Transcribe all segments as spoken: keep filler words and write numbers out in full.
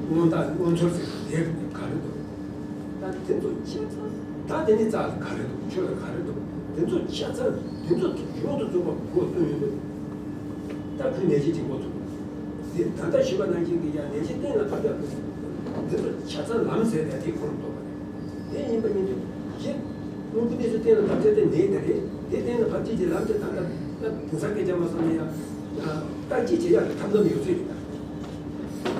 མངོན་རྟགས་མངོན་ཚོར་ཟེར་དེ་ག་རེ་འདུག་ད་དེ་ཚོ་ཆ་ཚང་། ད་དེ་ནི་རྩ་ལ་ག་རེ་འདུག་ཆོས་ལ་ག་རེ་འདུག་དེ་ཚོ་ཆ་ཚང་དེ་ཚོ་ཡོངས་སུ་རྫོགས་པ་མགོ་བཏོན་ཡོད་དུས། ད་ཁོའི་ནད་གཞི་གཅིག་མགོ་ཚུགས། དེ་ད་ལྟ་ཞུས་པ་ནང་བཞིན་གྱི་ཡང་ནད་གཞི་གཏན་ལ་ཕབ་ཡག་དེ་ཚོ་ཆ་ཚང་ལམ་ཟེར་ཡ་དེ་ཁོང་རྟོགས་པ་རེད། དེ་ཡིན་པ་ཡིན་དུས་གཞི་དངོས་པོ་གནས་ཚུལ་གཏན་ལ་ཕབ་ཚད་དེ་ནད་དེ་རེད། དེ་གཏན་ལ་ཕབ་བྱེད་ཀྱི་ལམ་དེ་ད་ལྟ་ད་དེང་སང་སྐད་ཆ་མ་སོང་ན་ཡང་ད་ཅི་བྱེད་ཡག་ཐབས་ལམ་ཡོད་ཚོད་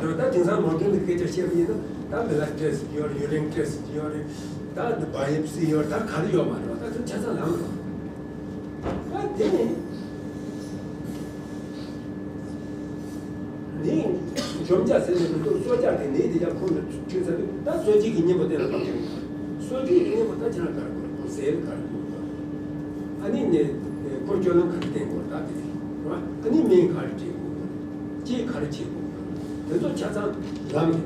རེད། ད་ད་དེང་སང་མང་པོ་ནས་སྐད་ཆ་བཤད་པ་ཡིན་ན་ད་བི་ལཌ་ཊེ་སི་ཊི་ཡོད་རེད། ཡུ་རིན་ཊེ་སི་ཊི་ཡོད་རེད། ད་བ་ཡོ་སི་ཡོད་རེད། ད་ག་རེ་ཡོད་མ་རེད་བ། ད་དེ་ཆ་ཚང་ལམ་རེད། ད་དེ་ནས་ནི་འཇོམས་བྱ་ཟེར་ནས་མི་འདུག་གསོ་བྱ་དེ་ནི་དེ་ཡང་ཁོང་དུ་ཆུད་ཚར་དུས་ད་གསོ་བྱེད་ཀྱི་གཉེན་པོ་དེ་ལ་བབ་ཀྱི་རེད། གསོ་བྱེད་ཀྱི་གཉེན་པོ་ད་ཁྱེད་རང་ག་རེ་དགོས་རེད། ཁོང་ཟས་ལ་ག་རེ་དགོས་རེད། ཨ་ནི་ནས་ཁོར་སྤྱོད་ལམ་ག་རེ་བསྟེན་དགོས་རེད། ད་དེ་རེད་བ། ཨ་ནི་སྨན་ག་རེ་སྤྲད་དགོས་རེད། ཅི་ག་རེ་བྱེད་དགོས་རེད། དེ་ཚོ་ཆ་ཚང་ལམ་གྱི་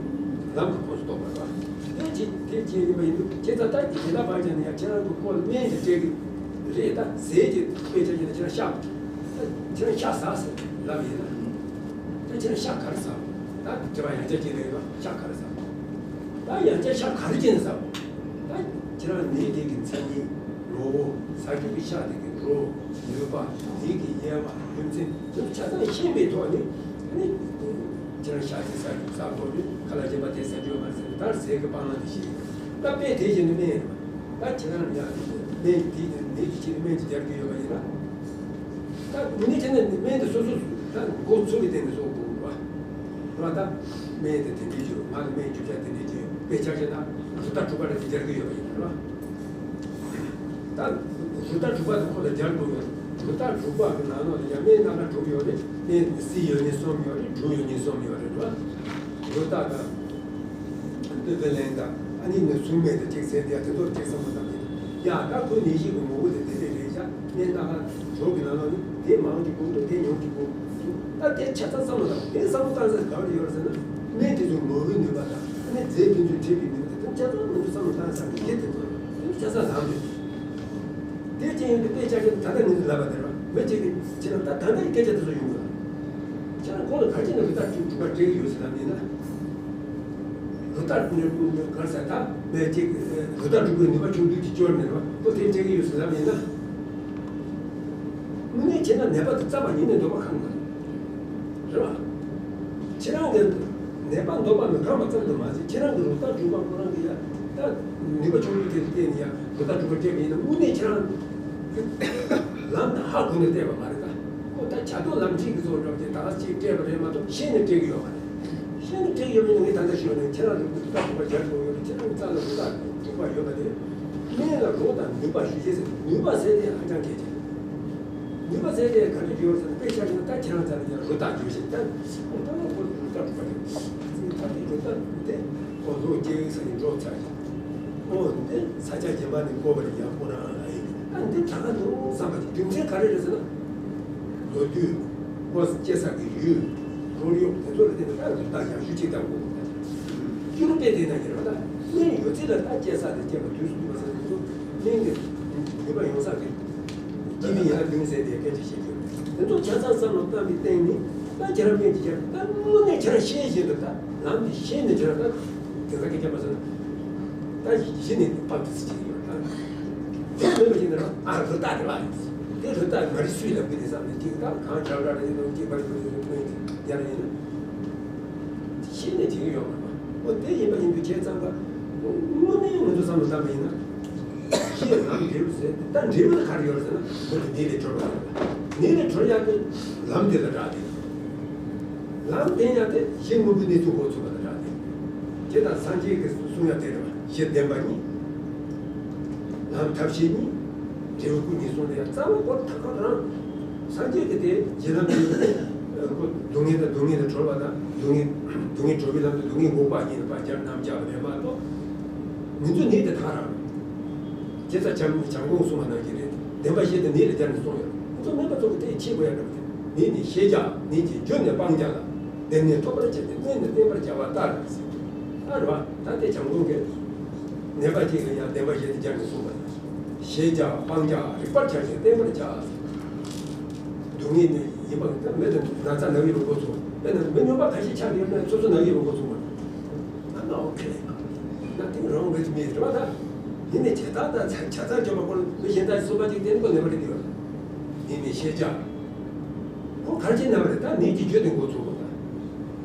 ལམ་གྱི་ཁོངས་སུ་གཏོགས་པ་རེད་བ། དེ་ཅི་དེ་ཅི་ཡིན་པ་ཡིན་དུས་ཁྱེད་ཚ་ད་ཀྱི་དེ་ལ་བར་ཀྱང་ནས་ཡང་ཁྱེད་རང་གི་ཁོ་ལ་སྨན་དེ་སྤྲད་གི་རེད། ད་ཟས་ཀྱི་དཔེ་ཆ་ཡིན་ན་ཁྱེད་རང་ཤ་ཁྱེད་རང་ཤ་ཟ་ཟེར་ལབ་ཡིན་ན། ད་ཁྱེད་རང་ཤ་ག་རེ་ཟ། ད་དྲི་བ་ཡང་བསྐྱར་སྐྱེས་ནས་ཡོད། ཤ་ག་རེ་ཟ། ད་ཡང་བསྐྱར་ཤ་ག་རེ་བྱས་ནས་ཟ། ད་ཁྱེད་རང་ནད་དེ་གི་མཚན་ཉིད། ངོ་བོ། ཟ་རྒྱུ་གི་ཤ་དེ་གི་རོ། ནུས་པ། དེ་གི་དབྱེ་བ། རྒྱུ་མཚན་དེ་ཚོ་ཆ་ཚང་ཤེས་པའི་ཐོག་ནས་ནི། ཁྱེད་རང་ཤ་ཅིག་ཟ་རྒྱུ་ཟ་དགོས་རེད། ཁ་ལག་གཞན་པ་དེ་ཟ་རྒྱུ་ཡོད་མ་རེད་ཟེར་ནས་ད་ཟས་ཀྱི་སྤང་བླང་དེ་བྱེད་ཀྱི་ཡོད། ད་དཔེ་དེ་བཞིན་དུ་སྨན་ཡིན་པ། ད་ཁྱེད་རང་ཡང་སྨན་དེ་ནད་ཀྱི་ཆེད་དུ་སྨན་ཅིག་རྒྱག་གི་ཡོད་པ་ཡིན་ན། ད་དངོས་གནས་བྱས་ན་སྨན་དེ་སོ་སོ་ད་འགོ་ཚུགས་པའི་སྟེང་ནས་བཟོ་དགོས་རེད་བ། རེད་བ། ད་སྨན་དེ་དེ་འདྲའི་ཡོད། ང་ལ་སྨན་རྒྱུ་ཆ་དེ་འདྲའི་ཡོད། དཔེ་ཆ་བཞག་ན་རུ་རྟ་དྲུག་པ་རེ་དེ་རྒྱག་གི་ཡོད་པ་ཡིན་རེད་བ། ད་རུ་རྟ་དྲུག་པ་དེ་ཁོ་ལ་སྦྱར་དགོས་ཡོད། རུ་རྟ་དྲུག་པ་གི་ནང་ལོགས་ལ་ཡང་སྨན་སྣ་ཁ་དྲུག་ཡོད་རེད། སྨན་བསིལ་ཡོད་ནི་གསུམ་ཡོད་རེད། དྲོ་ཡོད་ནི་གསུམ་ཡོད་རེད་བ། རུ་རྟ་དང་། ཏུ་ཏུ་ལེན་དང་། ཨ་ནི་ནི་སུན་མེད་དུ་གཅིག་ཟེར་ཏེ་ཡང་དེ་ཚོར་གཅིག་བསམ་བློ་བཏང་གི་འདུག་ཡ་ད་ཁོའི་ནད་གཞི་གི་ངོ་བོ་དེ་དེ་འདྲས་རེད་ཤག་སྨན་སྣ་ཁ་དྲུག་གི་ནང་ལོགས་ནི་དེ་མང་གི་དགོས་འདུག་དེ་ཉུང་གི་དགོས་འདུག་ད་དེ་ཆ་ཚང་བསམ་བློ་བཏང་། དེ་བསམ་བློ་བཏང་ས་ག་རེ་ཡོད་རེད་ཟེར་ན། སྨན་དེ་ཚོའི་ངོ་བོའི་ནུས་པ་དང་། ཨ་ནི་རྫས་དེ་ཚོས་བྲིས་པའི་ནུས་པ་དང་། དེ་ཆ་ཚང་མི་འདུག་བསམ་བློ་བཏང་ས་གི་དེ་དེ་ཚོ་དེ་ཆ་ཚང་ལམ་རེད། དེ་ཅི་ཡིན་དུས་དཔེ་ཆ་གི་ད་ལྟ་ངས་ལབ་པ་དེ་རེད་བ། མི་གཅིག་གིས་ཁྱེད་རང་ད་ད་ལྟ་ཡི་སྐད་ཆ་དེ་ཚོ་ཡོང་གི་ལ། ཁྱེད་རང་ཁོང་ལ་ག་རེ་བྱས་ནས་རུ་རྟ་དྲུག་དྲུག་པ་སྤྲད་ཀྱི་ཡོད་ཟེར་ལབ་ཡིན་ན། རུ་རྟ་དྲུག་ག་རེ་ཟེར་ད་མི་གཅིག་རུ་རྟ་དྲུག་པའི་ནུས་པ་ཆུང་དུས་ཀྱི་སྐྱོར་ནས་རེད་བ། ཁོ་དེ་སྤྲད་ཀྱི་ཡོད་ཟེར་ལབ་ཡིན་ན། དངོས་གནས་བྱས་ན་ནད་པ་དེ་རྩ་བ་ཉིད་ནས་འདོད་པ་ཁེངས་མ་རེད། རེད་བ། ཁྱེད་རང་གི་ནད་པ་འདོད་པ་མི་ཁེངས་པ་ཙམ་དུ་མ་ཟད། ཁྱེད་རང་གི་རུ་རྟ་དྲུག་པ་ཁོ་རང་གི་ཡ་ད་ནུས་པ་ཆུང་ངུ་དེ་ལ་བརྟེན་ནས་ཡ་རུ་རྟ་དྲུག་པ་སྤྲད་པ་ཡིན་ན། དངོས་གནས་ཁྱེད་རང་ལམ་དང་ཧ་གོ་ནས་སྤྲད་པ་མ་རེད་ད། ཁོ་ད་བྱ་རྟོག་ལམ་ཁྲིད་ཀྱི་བཟོ་འདྲ་བྱས་ད་ག་ཅིག་སྤྲད་པ་རེད་མ་གཏོགས་ཤེས་ནས་སྤྲད་ཀྱི་ཡོད་མ་རེད། ཤེས་ནས་སྤྲད་ཀྱི་ཡོད་མིན་ན་ངས་ད་ལྟ་ཞུས་པ་ནང་བཞིན་ཁྱེད་རང་ལ་རུ་རྟ་དྲུག་པ་སྦྱར་དགོས་ཡོད་རེད། ཁྱེད་རང་རྩ་ལ་རུ་རྟ་དྲུག་པ་ཡོད་པ་དེ། སྨན་ལ་རོ་དང་ནུས་པ་ཞུ་བྱེད་ཟེར། ནུས་པ་ཟེར་དེ་ཧ་ཅང་གལ་ཆེ། ནུས་པ་ཟེར་དེ་ག་རེ་ཡོད་ཟེར་ན། དཔེ་ཆ་བཞག་ན་ད་ཁྱེད་རང་རྩ་ལ་ཡང་རུ་རྟ་བརྗོད་བྱེད་ད། ཨོ་ད་ང་ཁོ་རུ་རྟ་དྲུག་པ་རེད། ད་དེ་རུ་རྟ་དེ་ཁོ་ལོ་བརྒྱད་ས་ནས་འགྲོ་ཚར་ཡིན། ཨོ་འདི་ས་ཆ་གཞན་པ་ནས་བསྐོར་བ་རེད། ཡག་པོ་རང་ཨེ་ཡིན། ད་འདི་དྲག་ག་འདུག་བསམ་པ་དེ་རྒྱུ་མཚན་ག་རེ་རེད་ཟེར་ན། ལོ་དུས། སྐོར་སྐྱེ་ས་གི་ཡུལ། ཁོར་ཡུག་དེ་ཚོ་ལ་བརྟེན་ནས་ད་རུ་རྟ་ཡག་ཤོས་ཅིག་བཏང་དགོས། སྤྱི་ལོ་དཔེ་དེ་ན་ཁྱེད་རང་ད་སྨན་ཡོད་ཚད་ལ་ད་སྐྱེ་ས་དེ་སྐྱེ་བ་དུས་སུ་འདུས་པ་ཟེར་དེ་ཚོ་སྨན་གྱི་ནུས་པ་ཡོང་ས་གི་སྐྱེ་བའི་ཡར་ལྡུང་ཟེར་དེ་སྐད་ཆ་བཤད་རྒྱུ་དེ་ཚོ་ཆ་ཚང་བསམ་བློ་བཏང་བའི་སྟེང་ནས། ད་ཁྱེད་རང་སྨན་གྱི་ཡར་ད་དངོས་གནས་ཁྱེད་རང་ཤེས་བཞིན་དུ་ད་ལམ་འདི་ཤེས་ནས་ཁྱེད་རང་ད་དེ་ཚ་སྐད་ཆ་མ་ཟེར་ན། ད་གཞི་ནས་དཔག་ཏུ་ཚིག་ཅིག་ཡོད་ད། དེ་མེད་པ་ཅིག་ན་ཨ་རུ་རྟ་དེ་ལ་ཡིན། དེ་རུ་རྟ་མ་རིག་སུས་ལབ་གི་རེད་བསམ་ནས་ཅིག་ད་གང་བྱ་བྲ་རེ་ཡིན་ནོ་ཅིག་པར་ཞུ་རེ་ཡིན་ནོ་ཅིག་ཡར་ཡིན་ན། ཤེས་ནས་བྱེད་ཀྱི་ཡོད་མ་རེད། འོ་དེ་ཡིན་པ་ཡིན་དུས་བྱས་ཙང་ཀ་དངོས་གནས་ང་ཚོ་བསམ་བློ་བཏང་བ་ཡིན་ན། ཤེས་ལམ་འབྲས་བུ་ཟེར་ད་འབྲས་བུ་ལ་ག་རེ་ཡོད་རེད་ཟེར་ན། འོ་དེ་ནད་ལས་གྲོལ་བ་རེད། ནད་ལས་གྲོལ་ཡག་གི་ལམ་དེ་ལ་རག་དེ། ལམ་བདེན་ཡག་དེ་གཞི་དངོས་པོའི་གནས་ཚུལ་འགོ་ཚུགས་པ་ལ་རག་དེ། དེ་དང་སངས་རྒྱས་ཀྱི་གསུང་ཡག་དེ་རེད་བ། གཞི་བདེན་པ་གཉིས། ལམ་ཐབས་ཤེས་གཉིས། འབྲས་བུ་སྐུ་གཉིས་གསུངས་ཏེ་ཡང་རྩ་བ་ཁོ་ཐག་ཁོ་རང་། སངས་རྒྱས་ཀྱི་དེ་གཞི་ལམ་དེ་ཁོ་སྡུག་བསྔལ་དང་སྡུག་བསྔལ་ལས་གྲོལ་བ་དང་། སྡུག་བསྔལ་སྡུག་བསྔལ་གྲོལ་བའི་ལམ་དུ་སྡུག་བསྔལ་འགོག་པ་གཉིས་ལ་ཕར་སྦྱར་ནམ་སྦྱར་བ་རེད་མ་གཏོགས། ང་ཚོ་ནད་དེ་ཐག་རང་རེད། དེ་ཚ་བྱམས་བྱམས་སྐྱོང་གསུངས་པ་ནང་བཞིན་རེད། བདེན་པ་བཞི་དེ་ནད་ལ་སྦྱར་ནས་གསུངས་ཡོད། ང་ཚོ་སྨན་པ་ཚོ་གི་དེ་ཤེས་དགོས་ཡ་འདྲ་པོ་དེ། ནད་ནི་ཤེས་བྱ། ནད་ཀྱི་རྒྱུ་ནི་སྤང་བྱ་ལ། བདེན་གཉིས་ཐོབ་པར་བྱེད་དེ། སྨན་ནི་བསྟེན་པར་བྱ་བ་ལྟར་ཟེར། ཨ་རེད་བ། ད་དེ་བྱམས་སྐྱོང་གི་ནད་པ་གཅིག་ལ་ཡང་བདེན་པ་བཞི་དེ་སྦྱར་ནས་གསུངས་པ་དང་། ཤེས་བྱ་སྤང་བྱ་རིག་པར་བྱ་ཞིང་བསྟེན་པར་བྱ། སྡུག་བསྔལ་ནི་ཡིན་པ་ད་མི་དང་ན་ཚ་ན་གི་རུ་འགོ་ཚུགས། དཔེར་ན་མི་སྨྱོན་པ་ཁ་ཤས་ཆགས་ཡོད་ན་སོ་སོ་ན་གི་རུ་འགོ་ཚུགས་མ་རེད། རེད་བ་ད། ཡིན་ནའི་བྱེ་བྲག་དང་བྱ་བྱ་བཙལ་སྐྱོབ་པ་ཁོ་ལ་མི་གཞན་དག་གསུམ་པ་གཅིག་བསྟན་དགོས་ནི་མ་རེད་དེ། ཡིན་ནའི་ཤེས་བྱ། ཁོ་གར་ཆེ་ན་མ་རེད་ད་ནད་ཀྱི་རྒྱུ་དེ་འགོ་ཚུགས་དགོས་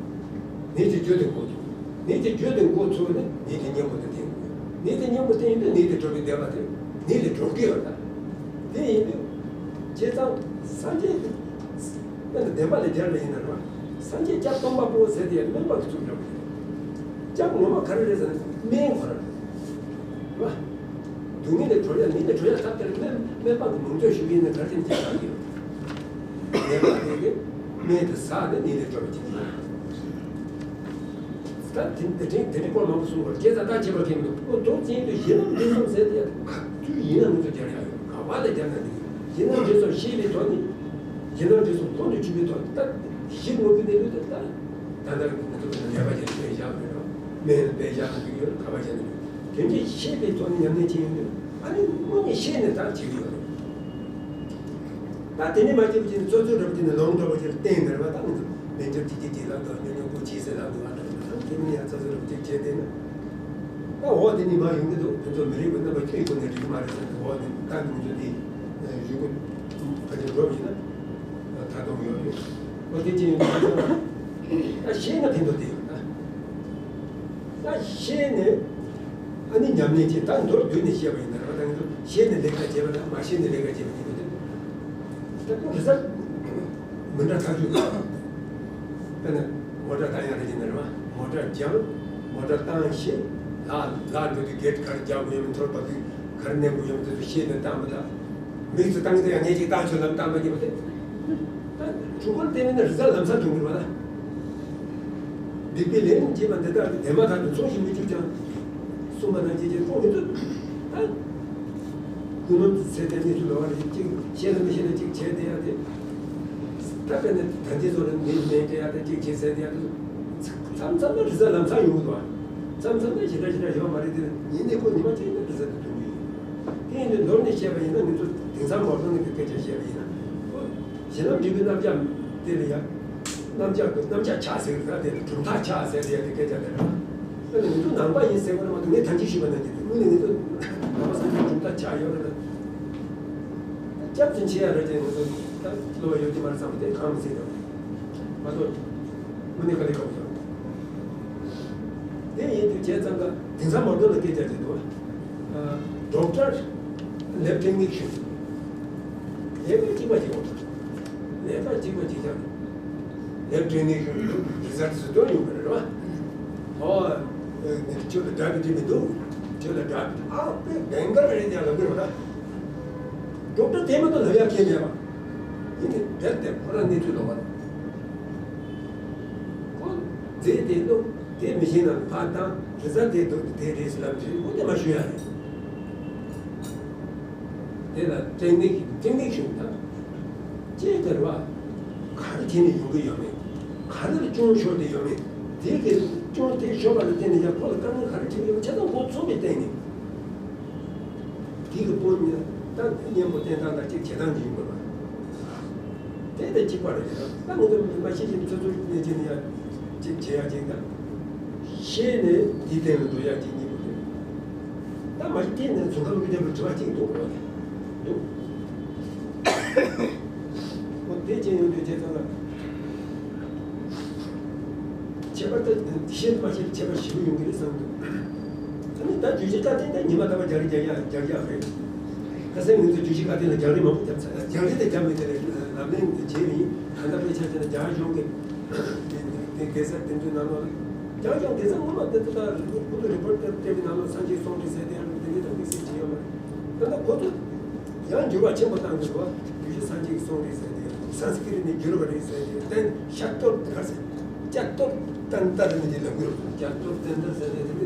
ད། ནད་ཀྱི་རྒྱུ་དེ་འགོ་ཚུགས། ནད་ཀྱི་རྒྱུ་དེ་འགོ་ཚུགས་ནས་ནད་ཀྱི་གཉེན་པོ་དེ་བསྟེན་དགོས། ནད་དེ་གཉེན་པོ་བསྟེན་ཡིན་དུས་ནད་དེ་གྲོལ་བའི་བདེ་བ་དེ་ནད་ལས་གྲོལ་གི་ཡོད་ད། དེ་ཡིན་དུས། བྱས་ཙང་སངས་རྒྱས་ཀྱི་དཔེར་ན་བདེན་པ་ལས་སྦྱར་བ་ཡིན་ན་རེད་བ། སངས་རྒྱས་སྐྱབས་སྟོན་པ་པོ་ཟེར་དེ་ཡང་སྨན་པ་གི་ཚུལ་འདྲ་པོ་རེད། སྐྱབས་ངོ་མ་ག་རེ་རེད་ཟེར་ན་སྨན་ཁོ་རང་རེད་བ། སྡུག་བསྔལ་ལས་གྲོལ་ཡ་ནད་ལས་གྲོལ་ཡ་ཐབས་དེར་སྨན་སྨན་པ་གི་ལུང་བསྟན་ཞུ་གི་ཡིན་ན་ག་རེ་བྱས་ནས་ཀྱང་ཡོད། ནད་པ་དེ་གིས་སྨན་དེ་ཟ་ནས་ནད་ལས་གྲོལ་བ་ཅིག་ཡིན། ད་དེ་དེ་འདྲའི་དེ་འདྲའི་སྐོར་མང་པོ་གསུངས་པར་སྐད་ཆ་ད་བྱེད་པ་མཁན་མི་འདུག་ཨོ་དོན་ཚན་དུ་གཞི་ལམ་འབྲས་གསུམ་ཟེར་ཏེ་ག་དུས་ཡིན་ན་ང་ཚོ་རྒྱག་ཡག་ཡོད། ག་བ་ལ་རྒྱག་ན་འགྲིག་གཞི་ལམ་འབྲས་གསུམ་ཤེས་པའི་ཐོག་ནས་གཞི་ལམ་འབྲས་གསུམ་ཁོང་དུ་ཆུད་པའི་ཐོག་ནས་ད་གཞི་དངོས་པོའི་གནས་ལུགས་དེ་ད་ད་ལྟ་ང་ཚོ་ནད་པ་ཅན་སྤེལ་བཞག་མེད་རོགས་སྨན་སྤེལ་བཞག་ན་འགྲིག་ཡོད། ག་བ་བྱས་ན་འགྲིག་དོན་གྱིས་ཤེས་པའི་ཐོག་ནས་ཉམས་ལེན་བྱེད་ཡོང་དུས་ཨ་ནི་དངོས་གནས་ཤེས་ནས་ད་བྱེད་ཀྱི་ཡོད་རེད། ད་དེ་ནས་མ་སྐྱེས་པ་ཅིག་ནི་ཙོ་ཙོ་འདྲ་པོ་ཅིག་ནི་ལོང་འདྲ་པོ་ཅིག་ལ་བསྟན་ནས་རེད་བ། ད་ང་ཚོ་མན་ཇུ་དེ་གྱི་དེ་ལ་དོ་ཉོ་ཉོ་པོ་བྱས་ཟེར་ལབ་འདུག་བ། ད་ང་ཚོ་དེ་ནས་ཡང་ཙོ་ཙོ་འདྲ་པོ་ཅིག་བྱས་བསྡད་ན། ད་འོ་དེ་ནས་མ་ཡོང་གི་འདུག་དེ་ཚོ་མི་རིགས་པ་རྣམ་པ་ཁྱོད་ཡི་གོ་ནས་འགྲིག་གི་མ་རེད་ཟེར་ནས། འོ་དེ་ད་ང་ཚོ་དེ་གཞུག་གུ་ཕལ་ཆེར་འགྲོ་བ་ཡིན་ན་ད་དུང་ཡོད་རེད། འོ་དེ་ཅི་ཡིན་ད་ཤེས་ན་ཕན་ཐོགས་དེ་ཡོད་ད། ད་ཤེས་ནས་ཨ་ནི་ཉམས་ལེན་བྱེད། ད་མདོར་བསྡུས་ནས་བཤད་པ་ཡིན་ན་རེད་བ། ད་ང་ཚོ་ཤེས་ནས་ལས་ཀ་བྱེད་པ་དང་མ་ཤེས་ནས་ལས་ཀ་བྱེད་པ་གཉིས་པོ་དེ་ད་ཁོང་རེ་ས་མི་འདྲ་ཐག་ཆོད་དང་། དཔེར་ན་མོ་ཊ་བཏང་ཡག་རེ་བྱེད་ན་རེད་བ། མོ་ཊ་སྦྱངས། མོ་ཊ་བཏང་ཤེས། ལག་ལག་འགྲོ་དུས་གེད་ག་རེ་རྒྱག་དགོས་ཡོད་མེད། མཐོར་བབས་དུས་ག་རེ་མནན་དགོས་ཡོད་མེད། དེ་ཚོ་ཤེས་ནས་བཏང་བ་དང་། མིག་ཆུ་བཏང་དེ་ཡང་ངས་ཅིག་བཏང་ཆོག་ལབ་བཏང་པ་ཉིད་པ་དེ། ད་ཆུ་ཁོལ་བལྟས་པས་ན་རི་གཟར་ལམ་སང་འགྲོ་གི་རེད་བ་ད། སྡིག་པའི་ལས་རིམ་བྱེད་པ་འདི་དག་གི་དེ་མ་ཐག་ཏུ་ཚོགས་ཞིང་མི་བཅུག་ཀྱང་། གསུངས་པ་ནང་བཞིན་བྱེད་ཁོང་མི་ཚུགས་ད། ཀུན་སློང་ཚེ་ཏན་གནས་ཚུལ་ལོ་བ་རེ་གཅིག་ཤེས་ལ་མི་ཤེས་ལ་གཅིག་བྱས་བསྡད་ཡ་དེ། ད་དཔེར་ན་ད་ལྟའི་བཟོ་རེ་མི་མེད་བསྡད་ཡ་དེ་གཅིག་བྱས་བསྡད་ཡ་དེ། མཚམས་མཚམས་ལ་རི་གཟར་ལམ་སང་ཡོང་གི་འདུག་མཚམས་མཚམས་ལ་ཞེ་དྲག་ཞེ་དྲག་ཡོད་མ་རེད་དེ། ཉིན་ནས་ཁོ་ཉི་མ་གཅིག་ལ་རི་གཟར་དེ་ཐོན་གྱི་ཡོད། དེ་ཡིན་དུས་མདོར་ནས་བཤད་པ་ཡིན་ན་ང་ཚོ་དེང་སང་མ་འོངས་ནས་ཀྱི་སྐད་ཆ་བཤད་པ་ཡིན་ན། གཞི་ལམ་འབྲས་བུའི་རྣམ་གཞག་དེ་ལ་ཡང་། རྣམ་གཞག་གི་རྣམ་གཞག་ཆགས་ཟེར་གི་རེད་ད། དེ་ལ་གྲུབ་མཐའ་ཆགས་ཟེར་ཡ་དེ་སྐད་ཆ་དེ་རེད། དེ་ལ་ང་ཚོ་ནང་པ་ཡིན་ཟེར་གི་རེད་མ་གཏོགས་ངས་ད་གིན་ཞུས་པ་ནང་བཞིན་དེ་དངོས་གནས་ང་ཚོ་ནང་པ་སངས་རྒྱས་གྲུབ་མཐའ་ཆགས་ཡོད་རེད་ད། སྐྱབས་སུ་མཆི་ཡ་རེད་ཅེས་ང་ཚོ་ད་བསླུ་བ་ཡོད་ཀྱི་མ་རེད་བསམ་པ་དེ་གང་མི་སྲིད་རེད་མ་གཏོགས་དངོས་གནས་དཀའ་ལས་ཁག་པོ་ཡོད། དེ་ཡིན་དུས་བྱས་ཙང་ཀ་དེང་སང་མ་འགྲོ་ལ་སྐད་ཆ་དེ་འདུག་ཨ། ཌོག་ཊར་ལེབ་ཊེག་ནི་ཤན། ལས་ཀ་གཅིག་པ་གཅིག་པ། ལས་ཀ་གཅིག་པ་གཅིག་ཀྱང་། ལེབ་ཊེག་ནི་ཤན་རི་ཛལ་ཊི་ཟེར་དོན་ཡོང་གི་རེད་བ། ཨོ། ཁྱོད་ལ་འདྲ་གི་འདྲ་མི་འདུག་ཁྱོད་ལ་འདྲ་གི་ཨ་དཔེ་བེང་གར་རེད་ཡ་ལབ་གི་རེད་བ། ཌོག་ཊར་དེ་མ་གཏོགས་ལབ་ཡ་མཁན་མེད་བ། ཡིན་ནའི་རྦད་དེ་ཁོ་རང་གནས་ཚུལ་ལོག་པ་རེད། ཁོ་རྫས་དེ་འདུག་དེ་མི་ཤེས་ན་ཕར་བཏང་། རི་གཟར་དེ་འདུག་དེ་རེད་ཟེར་ལབ་དུས་ཁོ་དེ་མ་ཞུ་ཡ་རེད། དེ་ལ་ཊེག་ནིག་ཊེག་ནིག་ཤན་དང་། ཅེས་ཟེར་བ། ག་རེ་བྱས་ནས་ཡོང་གི་ཡོད་མེད། ག་རེ་ལ་སྐྱོན་ཤོར་ཏེ་ཡོད་མེད། དེ་གི་སྐྱོན་དེ་ཤོར་བ་ལ་བརྟེན་ནས་ཡང་ཁོ་ལ་དཀའ་ངལ་ག་རེ་འཕྲད་ཀྱི་ཡོད་མེད་ཆ་ཚང་ཁོ་ཚོ་མི་བརྟེན་ནས། དེ་གི་དཔོན་ཉིད་ད་གཉེན་པོ་བསྟེན་སྟངས་དང་གཅིག་བྱེད་སྟངས་ཀྱི་ཡིན་དགོས་པ། དེ་དང་གཅིག་པ་རེད་ད། ད་ང་ཚོ་མ་ཤེས་ཀྱི་ཚོད་ཚོད་ནས་ཀྱི་ནི་ཡ་གཅིག་བྱེད་ཡ་གཅིག་དང་། ཤེས་ནས་དེའི་སྟེང་ལ་འགྲོ་ཡ་གཅིག་གཉིས་པོ་རེད། ད་མ་ཤེས་དེ་ནས་ཚོང་ཁང་མི་བདེ་བར་དྲི་བ་གཅིག་འདུག་གོ་འདུག་ཁོ་དེ་ཅན་ཡོང་དུས་བྱས་ཙང་ལ། ཁྱད་པར་དུ་ཤེས་མ་ཤེས་ཁྱད་པར་ཞེ་པོ་ཡོང་གི་རེད་བསམ་འདུག་ཨ་ནི་ད་རྒྱུད་བཞི་བཀའ་བསྟན་ད་ཉི་མ་ལྟ་བུ་རྒྱག་རེས་རྒྱག་ཡག་རྒྱག་ཡག་རེད། ཁ་སང་ང་ཚོ་རྒྱུད་བཞི་བཀའ་བསྟན་ལ་རྒྱག་རེས་མང་པོ་བརྒྱབ་ཚར། རྒྱག་རེས་དེ་བརྒྱབ་མེད་དེ་རེད། ལམ་ལྷོང་དེ་བྱས་པ་ཡིན། ད་ལྟ་དཔེ་ཆ་བྱས་ན་རྒྱ་གཞུང་གི་དེ་གེ་ཟེར་དེ་ཚོའི་ནང་ལོགས་ལ། རྒྱ་གཞུང་གེ་ཟེར་ངོ་མ་དེ་ཚོ་ད་རི་པོར་ཊ་རི་པོར་ཊ་སྤེལ་བའི་ནང་ལོགས་སངས་རྒྱས་གསུང་རེད་ཟེར་དེ་ཡང་དེ་འདྲའི་ཐོག་དམིགས་བསལ་བྱས་ཡོད་མ་རེད། ད་ལྟ་ཁོ་ཚོ་ཡང་འགྱུར་བ་ཆེན་པོ་བཏང་གི་འདུག་རྒྱུད་བཞི་སངས་རྒྱས་ཀྱི་གསུང་རེད་ཟེར་དེ་སཾ་སྐྲྀ་ཏ་ནས་བསྒྱུར་བ་རེད་ཟེར་དེ་བསྟན་ཤ་གཏོར་དེ་ག་ཟེར། ལྕགས་གཏོར་ཏན་ཏན་ནི་འདི་ལབ་དགོས། ལྕགས་གཏོར་ཏན་ཏན་ཟེར་ནས་དེ་འདྲ་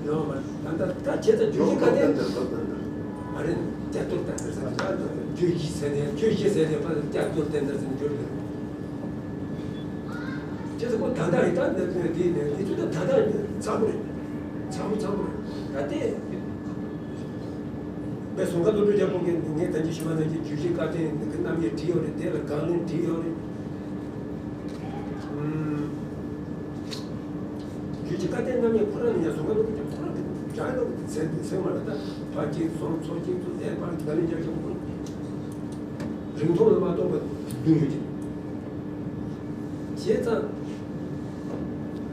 ཡོང་བ་ད་ལྟ་ད་བྱས་ཙང་རྒྱུད་བཞི་བཀའ་བསྟན་མ་རེད། ལྕགས་གཏོར་ཏན་ཏན་ཟེར་ནས་རྒྱུད་བཞི་ཟེར་ནས་རྒྱུད་བཞི་ཟེར་ནས་ཕར་ལྕགས་གཏོར་ཏན་ཏན་ཟེར་ནས་བསྒྱུར་དགོས། བྱས་ཙང་ཁོ་ད་ལྟ་རེད། ད་འདི་འདི་འདི་ཚོ་ད་ད་ད་ཚ་པོ་རེད། ཚ་པོ་ཚ་པོ་རེད། ད་ལྟའི་བའི་གཟུངས་དཀར་བློ་གྲོས་རྒྱལ་པོ་གིས་ངས་ད་ཅི་ཞུ་བ་ནང་བཞིན་རྒྱུད་བཞི་བཀའ་བསྟན་གྱི་རྣམ་དབྱེ་བྲིས་ཡོད་རེད། དེ་ལ་དགག་ལན་བྲིས་ཡོད་རེད། ཨུམ། རྒྱུད་ ཅི་བཀའ་བསྟན་རྣམ་གཉིས་ཁོ་རང་ནས་ཡང་བཟོ་ག་ལོག་གི་ཁོ་རང་གི་བྱ་ལོག་གི་ཚེ་འདི་ཚེ་མ་ལ་ད་ཕ་གཅིག་སོང་ཚོ་གཅིག་ཏུ་ལས་པར་ག་ལས་རྒྱག་ཀྱང་ཁོ་རང་རིང་ཐུང་ལ་མ་གཏོགས་པ་བདུན་ཡོད་ཀྱི། བྱས་ཙང་།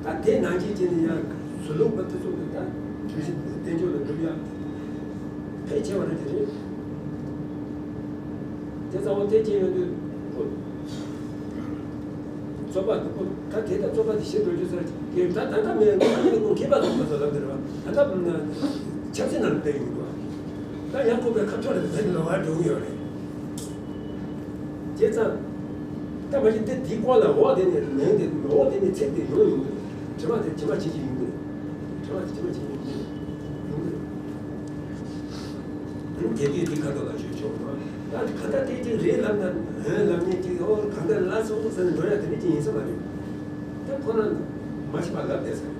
ད་དེ་ནང་བཞིན་བྱས་ནས་ཡང་ཟུར་ལུགས་པ་དེ་ཚོ་གི་ད་དུས་ཕྱིན་བསྟན་བཅོས་ལ་སྒྲུབ་ཡག་ཕལ་ཆེ་བ་རེད་དེ་རེད། དེ་ཚང་མ་དེ་བྱས་ཡོང་དུས་ཁོ། རྩོད་པ་འདི་ཁོ་ད་དེ་ལྟར་རྩོད་པ་འདི་ཞེ་འགྲོ་རྒྱུ་ཟེར་གྱི་ད་ད་ལྟ་མེད་ང་ནི་ཁོ་མཁས་པ་ཚོ་ཁོ་ཚོ་ལབ་འདི་རེད་བ། ད་ལྟ་ཆབ་སྲིད་ནང་ལ་བསྡད་ཡོང་འདུག་ད་ཡང་ཁོ་པའི་ཁ་ཕྱོགས་ལ་བསྡད་ལོ་བ་འགྲོ་གི་ཡོད་རེད། བྱས་ཙང་། ད་མ་གཞི་དེ་དེའི་སྐོར་ལ་འོག་དེ་ནས་ནང་དེ་འོག་དེ་ནས་ཚིག་དེ་ཡོང་ཡོང་གི་རེད། དྲི་བ་དེ་དྲི་བ་ཆེ་ཆེ་ཡོང་གི་རེད། དྲི་བ་དེ་དྲི་བ་ཆེ་ཆེ་ཡོང་གི་རེད། ཡོང་གི་རེད། ཨང་། དེ་དུས་དེ་ཁ་ཐོག་ལ་ཞུ་ཆོག་གོ། ད་ག་འདྲ་དེ་ཅིག་རེད་ལབ་ན་འོན་ལབ་མཁན་ཅིག་ཨོ་ག་འདྲ་ལ་སོང་ཟེར་ནས་འགྲོ་ཡ་དེ་འདྲ་ཅིག་ཡིན་ས་མ་རེད། ད་ཁོ་རང་མ་ཤེས་པ་ལབ་བསྡད་ས་རེད།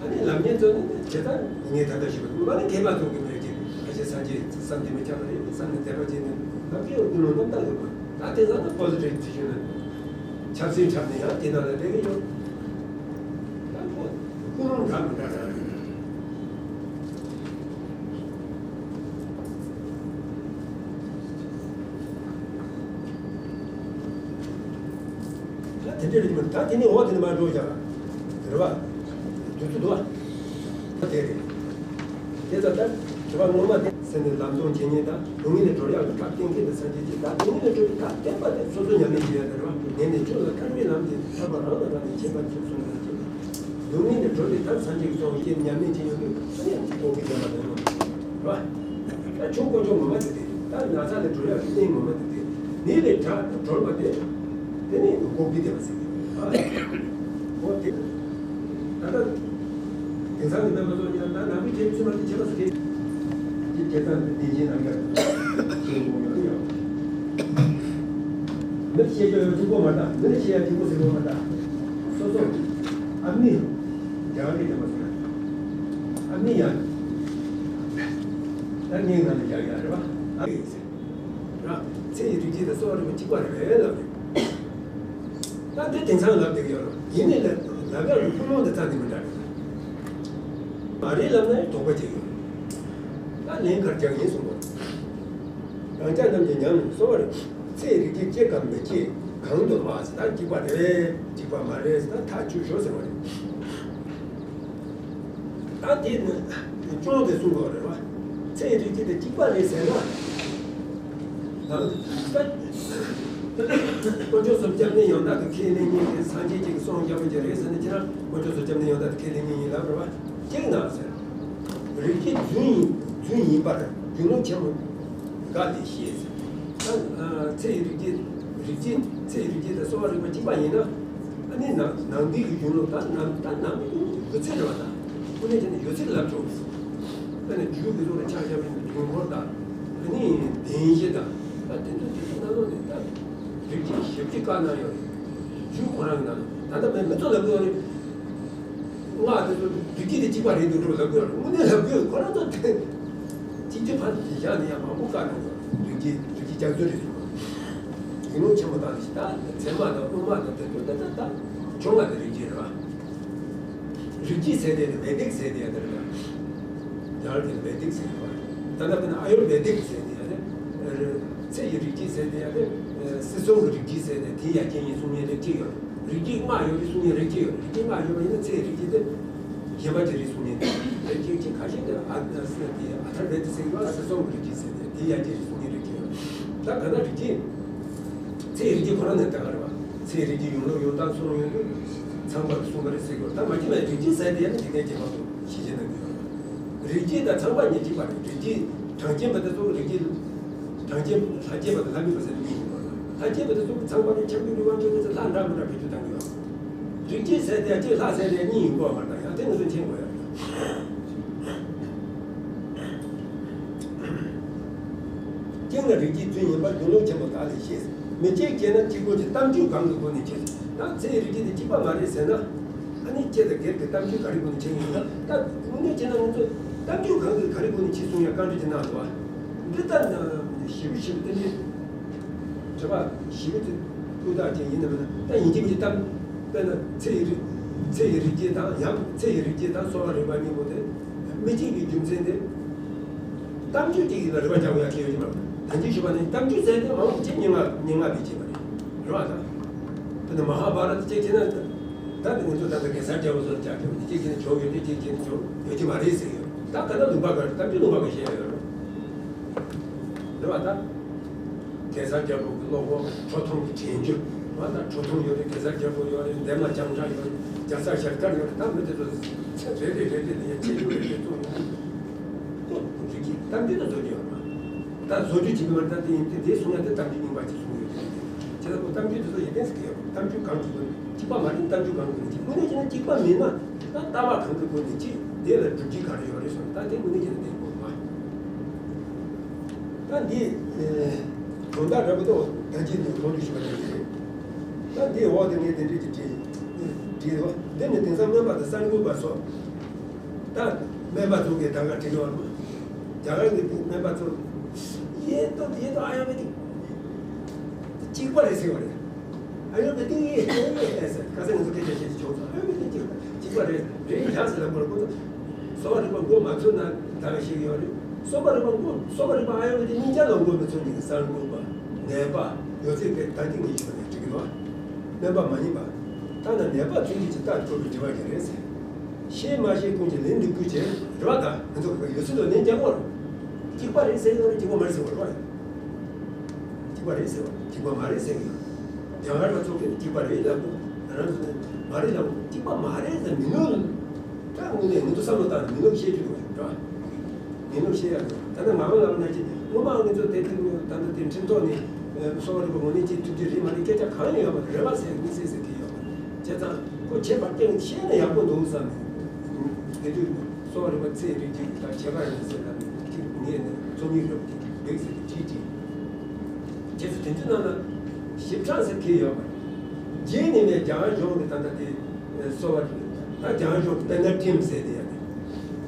ཨ་ནི་ལབ་མཁན་ཚོ་ནི་དེ་ལྟར་ངས་ད་ལྟ་ཞུས་པ་ང་ནི་མཁས་པ་ཚོ་གི་མེད་ཀྱི་ཁ་ཤས་སངས་རྒྱས་བསམ་གྱིས་མི་ཁྱབ་པ་རེད་བསམ་ནས་དད་པ་བྱས་ནས་ལབ་ཀྱི་ཡོད་ཀུན་སློང་རྣམ་དག་ཡོད་པ་ད་དེ་ཚང་ན་པོ་ཟི་ཊིབ་ཅིག་ཞུས་ན་ཆབ་སྲིད་འཁྲབ་ནས་ཡང་དེ་ནང་ལ་བསྡད་ཀྱི་ཡོད། ད་ཁོ་ཀུན་སློང་འདྲ་མི་འདྲ་འདྲ་རེད། ད་དེ་འདྲ་རེད་མ་ད་དེ་ནས་འོག་དེ་ནས་མར་འགྲོ་བཞག་རེད་བ། དུས་ཚོད་འདུག་བ། དེ་རེད། དེ་ལྟ་ལྟར་དྲི་བ་ངོ་མ་དེ་ཟེར་ནས་ལམ་སྟོན་བྱེད་མཁན་དང་སྡུག་བསྔལ་ལས་སྒྲོལ་ཡག་གི་ཐབས་བསྟན་མཁན་དང་སངས་རྒྱས་ཀྱིས་ད་སྡུག་བསྔལ་ལས་སྒྲོལ་བའི་ཐབས་བསྟན་པ་དེ་སོ་སོ་ཉམས་ལེན་བྱེད་ཡག་དེ་རེད་བ། ནད་ནས་ཆོས་ལ་ཐར་པའི་ལམ་དེ་ཐར་པ་རང་དང་རང་གི་ཁྱད་པར་ཆོད་སོང་ལ་བྱེད། སྡུག་བསྔལ་ལས་སྒྲོལ་བའི་ཐབས་སངས་རྒྱས་ཀྱིས་གསུངས་པའི་ཉམས་ལེན་བྱེད་ཡོང་དུས་ཨ་ནི་འགོག་པའི་བདེན་པ་དེ་ངོ་། རེད་བ། ད་ཆོས་དཀོན་མཆོག་ངོ་མ་དེ་དེ། ད་ན་ཚ་ལས་སྒྲོལ་ཡག་གི་རྟེན་ངོ་མ་དེ་དེ། ནད་ལས་དྲག་སྒྲོལ་བ་དེ། དེ་ནི་འགོག་པའི་བདེན་པ་ཟེར་གྱི་ཡོད། འོ་དེ། ད་ལྟ། དེང་སང་གི་རྣམ་པ་ཚོ་ཡང་ད་ནང་པའི་ཆོས་ཚུལ་མ་དེ་བྱེད་པ་ཟེར་གྱི། དེ་བྱེད་སྟངས་དེ་བདེན་ཞེན་རྣམ་དག་ཞེས་དགོངས་ཡོད་ཡང་། མི་ལ་བཤད་རྒྱུ་ཡོད་གཅིག་པོ་མ་གཏོགས་མི་ལ་བཤད་ཡག་གཅིག་པོ་ཟེར་བ་མ་གཏོགས། སོ་སོ། ཨ་མི། རྒྱང་རིང་དེ་མ་ཟེར། ཨ་མི་ཡང་། ད་སྙིང་ནང་ལ་རྒྱག་ཡག་རེད་བ། ཨ་མི་ཡིན་ཟེར། ར། ཚེ་ཡི་རིགས་རྒྱུད་དང་གསོ་བ་རིག་པ་གཅིག་པ་རེད་ལབ་རེད། ད་འདི་དེང་སང་ལབ་བསྡད་ཀྱི་ཡོད་རེད། ཡིན་ནའི་ལབ་ལབ་ཡག་གི་ཀུན་སློང་འདི་རྩ་ནས་མི་འདྲ་རེད། མ་རེད་ལབ་ན་དོགས་པ་བྱེད་ཀྱི་ཡོད། ད་ལན་ག་རེ་རྒྱག་ཡིན་གསུངས་པ། རང་ཅག་རྣམས་ཀྱི་ཉམས་ནས་གསོ་བ་རིག་ཚེ་ཡི་རིགས་རྒྱུད་སྐྱེ་གམ་མི་སྐྱེ་གང་དུ་སྨྲ་ཟེར་ད་གཅིག་པ་རེད་གཅིག་པ་མ་རེད་ཟེར་ད་ཐག་ཆོད་ཤོག་ཟེར་བ་རེད། ད་དེ་ནི་ཅུང་དེ་གསུང་དགོས་རེད་བ། ཚེ་ཡི་རིགས་རྒྱུད་དེ་གཅིག་པ་རེད་ཟེར་ན། ད་དཀོན་མཆོག་གསུམ་སྐྱབས་གནས་ཡང་དག་ཏུ་ཁས་ལེན་མཁན་དེ་སངས་རྒྱས་ཀྱི་གསུང་སྐྱབས་མཁན་རེད་ཟེར་ན་ཁྱེད་རང་དཀོན་མཆོག་གསུམ་སྐྱབས་གནས་ཡང་དག་ཏུ་ཁས་ལེན་མཁན་ཡིན་ལབ་རེད་བ། གཅིག་ན་ཟེར། རིགས་རྒྱུད་རྫུན་ཡིན་རྫུན་ཡིན་པར་རྒྱུ་ནོར་ཆེན་མོ་འགའ་ལས་ཤེས་ཟེར། ད་ཚེ་ཡི་རིགས་རྒྱུད་རིགས་རྒྱུད་ཚེ་ཡི་རིགས་རྒྱུད་དང་གསོ་བ་རིག་པ་གཅིག་པ་ཡིན་ན། ཨ་ནི་ནང་ནང་པའི་གཞུང་ལུགས་ད་ནང་ད་ནང་པའི་གཞུང་ལུགས་ཡོད་ཚད་རེད་བ་ད། དངོས་གནས་བྱས་ན་ཡོད་ཚད་ལབ་ཆོག་ཨ་ནི་རྒྱུད་ཀྱི་ལུགས་ལ་ཆ་བཞག་པའི་དུས་འཁོར་དང་། ཨ་ནི་བདེན་བཞི་དང་། ད་དེ་ཚོ་དེ་ཚོ་ནང་ལོགས་ནས་ད་རིགས་རྒྱུད་ཞིབ་ཀྱི་བཀའ་གནང་ཡོད་རེད། རྒྱུད་ཁོ་རང་གི་ནང་ལ་ད་ལྟ་མི་མི་ཚོ་ལབ་ཀྱི་ཡོད་རེད། སྔགས་དེ་ཚོ་རིགས་རྒྱུད་དེ་གཅིག་པ་རེད་འདུག་འགྲོ་ལབ་ཀྱི་ཡོད་རེད། དངོས་གནས་ལབ་ཀྱི་ཡོད་རེད། ཁོ་རང་ཚོ་དེ་གཅིག་གི་ཕར་དེ་བཞག་ནས་ཡང་མང་པོ་བཀའ་གནང་ཡོད་རེད། རིགས་རྒྱུད་རིགས་རྒྱུད་རྒྱ་མཚོ་རེད་ཟེར་བ། ཡིན་ལུགས་ཆེན་པོ་དང་ཞིག་ད་ཚད་མ་དང་དབུ་མ་དང་དེ་ཚོ་ད་ད་ད་བྱུང་བ་དེ་རིགས་རྒྱུད་རེད་བ། རིགས་རྒྱུད་ཟེར་དེ་ནི་བེ་དིག་ཟེར་དེ་ཡ་དེ་རེད་བ། རྒྱ་གར་གྱི་བེ་དིག་ཟེར་བ། ད་ལྟ་བས་ན་ཨ་ཡུར་བེ་དིག་ཟེར་དེ་ཡ་དེ། ཚེ་ཡི་རིགས་རྒྱུད་ཟེར་དེ་ཡ་དེ། སྲིད་གསུམ་གྱི་རིགས་རྒྱུད་ཟེར་དེ་དེ་ཡ་རྐྱེན་ཡིན་གསུང་མཁན་རིགས་རྒྱུད་ཡོད། རིགས་རྒྱུད་ལྔ་ཡོད་པའི་གསུང་མཁན་རིགས་རྒྱུད་ཡོད། རིགས་རྒྱུད་ལྔ་ཡོད་པ་ཡིན་ན་ཚེ་ཡི་རིགས་རྒྱུད་དེ། གཞན་པ་ཅིག་རེད་གསུང་མཁན་རིགས་རྒྱུད་ཅིག་ཁ་ཤས་དེ་ཨ་ཨ་ཟེར་དེ་ཨ་ཐར་བེ་དིག་ཟེར་གྱི་ཡོད། སྲིད་གསུམ་གྱི་རིགས་རྒྱུད་ཟེར་དེ་དེ་ཡ་རྐྱེན་རེད་གསུང་མཁན་རིགས་རྒྱུད་ཡོད། ད་ག་ན་རིགས་རྒྱུད། ཚེ་ཡི་རིགས་རྒྱུད་ཁོ་རང་ནས་ད་ག་རེད་བ། ཚེ་ཡི་རིགས་རྒྱུད་ཡོང་ལུགས་ཡོང་སྟངས་ཚུར་ཡོང་དུས་ཚངས་པར་གསུངས་པ་རེད་ཟེར་དགོས། ད་མ་གྱི་མ་རིགས་རྒྱུད་ཟེར་དེ་ཡང་འཇིག་རྟེན་བརྒྱད་པ་དུ་ཤེས་བྱེད་ན་འདུག་རིགས་རྒྱུད་དང་ཚངས་པ་གཉིས་གཅིག་པ་རེད། རིགས་རྒྱུད་གྲངས་ཅན་པ་དེ་ཚོ་རིགས་རྒྱུད་གྲངས་ཅན་ལྷ་སྐྱེས་པ་དང་ལྷ་མིན་པ་ཟེར་ནས་གཉིས་ཡོད་པ་རེད། ལྷ་སྐྱེས་པ་དེ་ཚོ་ཚངས་པ་རེད། ཁྱབ་འཇུག་རེད། དབང་ཕྱུག་རེད་ཟེར་ལྷ་འདྲ་མི་འདྲ་བེད་སྤྱོད་གཏང་གི་ཡོད། རིགས་རྒྱུད་ཟེར་དེ་ཡང་གཅིག་ལྷ་ཟེར་དེ་གཉིས་ཡིན་དགོས་པ་དང་ཡང་དེ་ནས་བཟུང་མཁྱེན་དགོས་ཡ། རྐྱེན་ལ་རིགས་རྒྱུད་རྫུན་ཡིན་པར་རྒྱུ་ནོར་ཆེན་པོ་དག་ལས་ཤེས། མི་གཅིག་སྐྱེས་ན་གཅིག་པོ་གི་གཏམ་རྒྱུད་གང་གི་སྒོ་ནས་ཁྱེད་ད་ཚེ་ཡི་རིགས་རྒྱུད་དེ་གཅིག་པ་མ་རེད་ཟེར་ན། ཨ་ནི་ཁྱེད་དང་སྒེར་གྱི་གཏམ་རྒྱུད་ག་རེ་སྒོ་ནས་ཁྱེད་ཡིན་ན་ད་དངོས་གནས་བྱས་ན་ང་ཚོ་གཏམ་རྒྱུད་གང་གི་ག་རེ་སྒོ་ནས་ཁྱེད་གསུང་ཡ་བཀའ་འདྲི་དེ་གནང་འདུག་བ། འདི་ལྟར་ན་ཞིབ་ཞིབ་བསྟན་པའི་དྲི་བ་ཞིབ་ཏུ་ཀུན་བརྟགས་ཅན་ཡིན་ནམ་ན་ད་ཡིན་གྱི་མིན་གྱི་གཏམ་དཔེར་ན་ཚེ་ཡི་རིགས་ ཚེ་ཡི་རིགས་རྒྱུད་དང་ཡང་ཚེ་ཡི་རིགས་རྒྱུད་དང་གསོ་བ་རིག་པ་གཉིས་པོ་དེ་མི་གཅིག་གི་རྒྱུ་མཚན་དེ། གཏམ་རྒྱུད་ཅིག་ཡིན་ན་རིག་པ་རྒྱག་དགོས་ཡ་གལ་ཡོད་ཀྱི་མ་རེད། ད་གིན་ཞུས་པ་ནི་གཏམ་རྒྱུད་ཟེར་དེ་མང་ཆེ་སྙན་ངག་སྙན་ངག་པས་བྱས་པ་རེད། རེད་བ་ད། དེ་ནི་མ་ཧཱ་བྷ་ར་ཏ་གཅིག་བྱས་ན། ད་དེ་ང་ཚོ་ད་ལྟ་གེ་སར་རྒྱལ་པོ་ཚོ་ལ་ཅིག་བྱས་ན་གཅིག་བྱས་ན་བྱུང་ཡོད་དེ་གཅིག་བྱས་ན་བྱུང་ཡོད་ཀྱི་མ་རེད་ཟེར་གྱི་ཡོད། ད་ག་ད་ལུང་པ་ག་གཏམ་རྒྱུད་ལུང་པ་ག་བཤད་ཡོད་རེད། རེད་བ་ད། གེ་སར་རྒྱལ་པོ་གི་སློབ་དཔོན་ཁྲོ་ཐུང་གི་དྲན་རྒྱུ། ང་ད་ཁྲོ་ཐུང་ཡོད་རེད། གེ་སར་རྒྱལ་པོ་ཡོད་རེད། འདན་མ་སྤྱང་ཁྲ་ཡོད་རེད། རྒྱ་ཚ་ཞལ་དཀར་ཡོད་རེད། ད་མི་དེ་ཚོ་ཚེ་རེ་རེ་རེ་རེ་ལ་ཡ་ཆེ་ཆུང་རེ་རེ་བཙོང་ཡོད་རེད། ཁོ་རིགས་ཀྱི་གཏམ་རྒྱུད་ལ་བཟོ་རྒྱུ་ཡོད་རེད། ད་བཟོ་རྒྱུ་བྱེད་ཀྱི་མ་རེད། ད་དེ་ཡིན་དེ་དེ་གསུང་ཡ་དེ་གཏམ་རྒྱུད་རྙིང་པ་ཅིག་གསུང་ཡོད་རེད། བྱས་ཙང་ཁོ་གཏམ་རྒྱུད་དེ་ཚོ་ཡིན་ཏན་ཟེར་གྱི་ཡོད་རེད། གཏམ་རྒྱུད་གང་གི་སྒོ་ནས་གཅིག་པ་མ་རེད། གཏམ་རྒྱུད་གང་གི་སྒོ་ནས་གཅིག་དངོས་གནས་བྱས་ན་གཅིག་པ་མིན་ན་ད་ལྟ་བ་གང་གི་སྒོ་ནས་གཅིག་དེ་ལ་སྒྲུབ་བྱེད་ག་རེ་ཡོད་རེད་ཟེར་ན། ད་དེ་དངོས་གནས་བྱས་ན་དེ་དགོས་མ། ད་འདི། དོན་དག་འདྲ་པོ་དེ་ད་ཅི་ནས་གོང་དུ་ཞུས་པ་ནང་བཞིན་རེད། ད་འདིའི་འོག་ཏུ་ངས་དེ་འདྲས་ཀྱི་བྲིས། བྲིས་འདུག་འདི་ནི་དེང་སང་སྨན་པ་དང་གསར་འགོད་པ་སོགས། ད་སྨན་པ་ཚོ་གིས་ད་ག་བྲིས་ཡོད་རེད། རྒྱ་གར་གྱི་སྨན་པ་ཚོ། ཡེ་ཏོ་ཡེ་ཏོ་ཨ་ཡོ་བེ་ཏིག་གཅིག་པ་རེད་ཟེར་བ་རེད། ཨ་ཡོ་བེ་ཏིག་ཡེ་ཡེ་ཡེ་ཟེར། ཁ་སང་ང་ཚོ་སྐད་ཆ་བཤད་ཀྱི་བྱུང་སོང་། ཨ་ཡོ་བེ་ཏིག་གཅིག་གཅིག་པ་རེད། རེད་ཡ་ཟེར་ལབ་པར་ཁོ་ཚོ་གསོ་བ་རིག་པ་མགོ་མ་ཚོས་ན་ད་ག་ཤེས་ཀྱི་ཡོད་རེད། གསོ་བ་རིག་པ་མགོ་གསོ་བ་རིག་པ་ཨ་ཡོ་བེ་ཏིག་གཉིས་ཀ་ལ་མགོ་མི་ཚོས་ནི་གསར་འགོད་པ། ནད་པ། ཡོད་ཚད་སྐད་ད་གིན་ངས་ཞུས་པ་ནས་འགྲིག་གི་རེད་བ། སྨན་པ་མ་ཡིན་པ། ཐ་ན་ནད་པ་ཚུན་ཆད་ཀྱི་ལྟ་སྤྲོ་བའི་དྲི་བ་ཞིག་རེད་ཟེར། ཤེས་མ་ཤེས་ཀུན་གྱིས་ལན་འདེབས་ཁུལ་བྱས་རེད་བ། ད་ང་ཚོ་ཡོད་ཚད་དུ་ལན་རྒྱག་དགོས་རེད། གཅིག་པ་རེད་ཟེར་ཡོད་རེད། གཅིག་པ་མ་རེད་ཟེར་བ་རེད་བ། གཅིག་པ་རེད་ཟེར་བ་གཅིག་པ་མ་རེད་ཟེར་གི་ཡོད། རྒྱ་གར་པ་ཚོ་གིས་གཅིག་པ་རེད་ལབ་དགོས། ང་རང་ཚོ་ནི་མ་རེད་ལབ་དགོས། གཅིག་པ་མ་རེད་ཟེར་མི་ནུས། ད་དངོས་གནས་ང་ཚོ་བསམ་བློ་བཏང་ནས་མི་ནུས་བཤད་རྒྱུ་འདུག་རེད་བ། མི་ནུས་བཤད་ཡ་འདུག་ད་ནི་ང་རང་ལབ་ན་ཅི་སྔོན་མ་ང་ཚོ་དེ་དུས་ད་ལྟ་དེ་ཁྲིམས་ཐོག་ནས་གསོ་བ་རིག་པ་ངོས་ལེན་བྱེད་ཐུབ་རྒྱུ་རེད་མ་རེད་སྐད་ཆ་གང་ཡང་ཡོད་མ་རེད། རེད་བ་ཟེར་མི་སྲིད་ཟེར་གི་ཡོད་མ་རེད། བྱས་ཙང་ཁོ་བྱས་པ་སྟེང་བཤད་ན་ཡག་པོ་འདུག་བསམ་ནས། དེ་དུས་གསོ་བ་རིག་པ་ཚེ་རིག་གཅིག་དང་ཁྱད་པར་ཡོད་ཟེར་ལབ་ནས་ངས་ནི་རྩོམ་ཡིག་རེ་བ་དེ་འདུག་ཟེར་ཏེ་བྲིས་བྲིས། རྗེས་སུ་དེ་ཚོའི་ནང་ན་ཞིབ་ཕྲ་ཟེར་མཁན་ཡོད་པ་རེད། རྗེས་ནས་ནས་རྒྱ་གར་གཞུང་གི་ད་ལྟ་དེ་གསོ་བ་རིག་ད་རྒྱ་གར་གཞུང་པེ་ནར་ཊིམ་ཟེར་དེ་ཡ་དེ།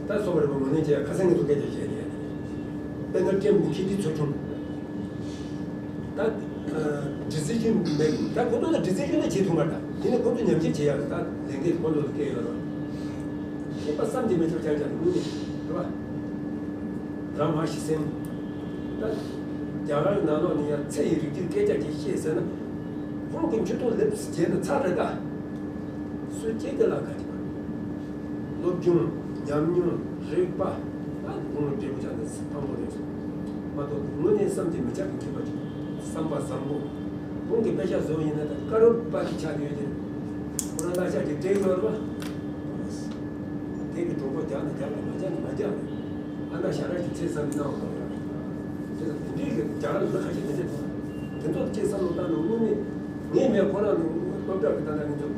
ད་གསོ་བ་རིག་པ་ངོས་ལེན་བྱས་ཁ་སང་ངེད་ཚོ་སྐད་ཆ་བཤད་དེ་ཡ་དེ། པེ་ནར་ཊིམ་གི་མཁས་དྲི་ཚོ་ཆུང་། ད་ཌི་སི་ཤན་མེད། ད་ཁོ་ཚོ་ལ་ཌི་སི་ཤན་ལ་བྱེད་ཐུབ་མ་ད། དེ་ནས་ཁོ་ཚོ་ཉམས་ཞིབ་བྱེད་ཡག་ད་ལས་འགན་ཁོ་ཚོ་ལ་བསྐྱལ་ཡོད་རེད། ཁྱད་པར་བསམ་གྱིས་མི་ཁྱབ་རྐྱང་རྐྱང་དངོས་གནས་རེད་བ། རང་མ་ཤི་སེམས། ད་རྒྱ་གར་ནང་ལོགས་ནས་ཡང་ཚེ་ཡི་རིགས་རྒྱུད་སྐད་ཆ་ཅིག་བཤད་ཟེར་ན། ཁོང་གི་མཆུ་ཏོ་ལེབ་བྱས་ན་ཚར་རེད་ད། སུ་གཅིག་གི་ལ་ཁ་ཅིག་མ་རེད། སློབ་སྦྱོང་། ཉམས་མྱོང་། རིག་པ། ད་ཁོང་ལ་འབྲས་བུ་ཆགས་ན་ཕངས་པོ་རེད། མ་གཏོགས་དངོས་གནས་བསམ་གྱིས་མི་ཁྱབ་པའི་མཁས་པ་ཅིག་བསམ་པ་བཟང་པོ། ཁོང་གི་དཔེ་ཆ་བཟོ་བ་ཡིན་ན་ད་ཀ་རོར་པ་ཅིག་ཆགས་ཡོད་ཀྱི་རེད། ཁོ་རང་གླ་ཆ་ཅིག་སྤྲད་ཡོད་རེད་བ། དེ་གི་གྲོགས་པོ་རྒྱག་ན་རྒྱག་རེད། མ་རྒྱག་ན་མ་རྒྱག་རེད། ཨ་ན་ཞྭ་ར་གི་ཚེ་བསམ་གྱིས་གནང་བ་དང་། དེ་ལ་དེ་འདྲའི་གི་རྒྱ་གར་མི་ཁ་ཤས་དེ་འདྲ་འདུག་དེ་ཚོ་གཅིག་བསམ་བློ་བཏང་ན་དངོས་གནས་ངས་མེད་ཁོ་རང་ནི་སློབ་གྲྭ་གི་ད་ལྟ་ང་ཚོ་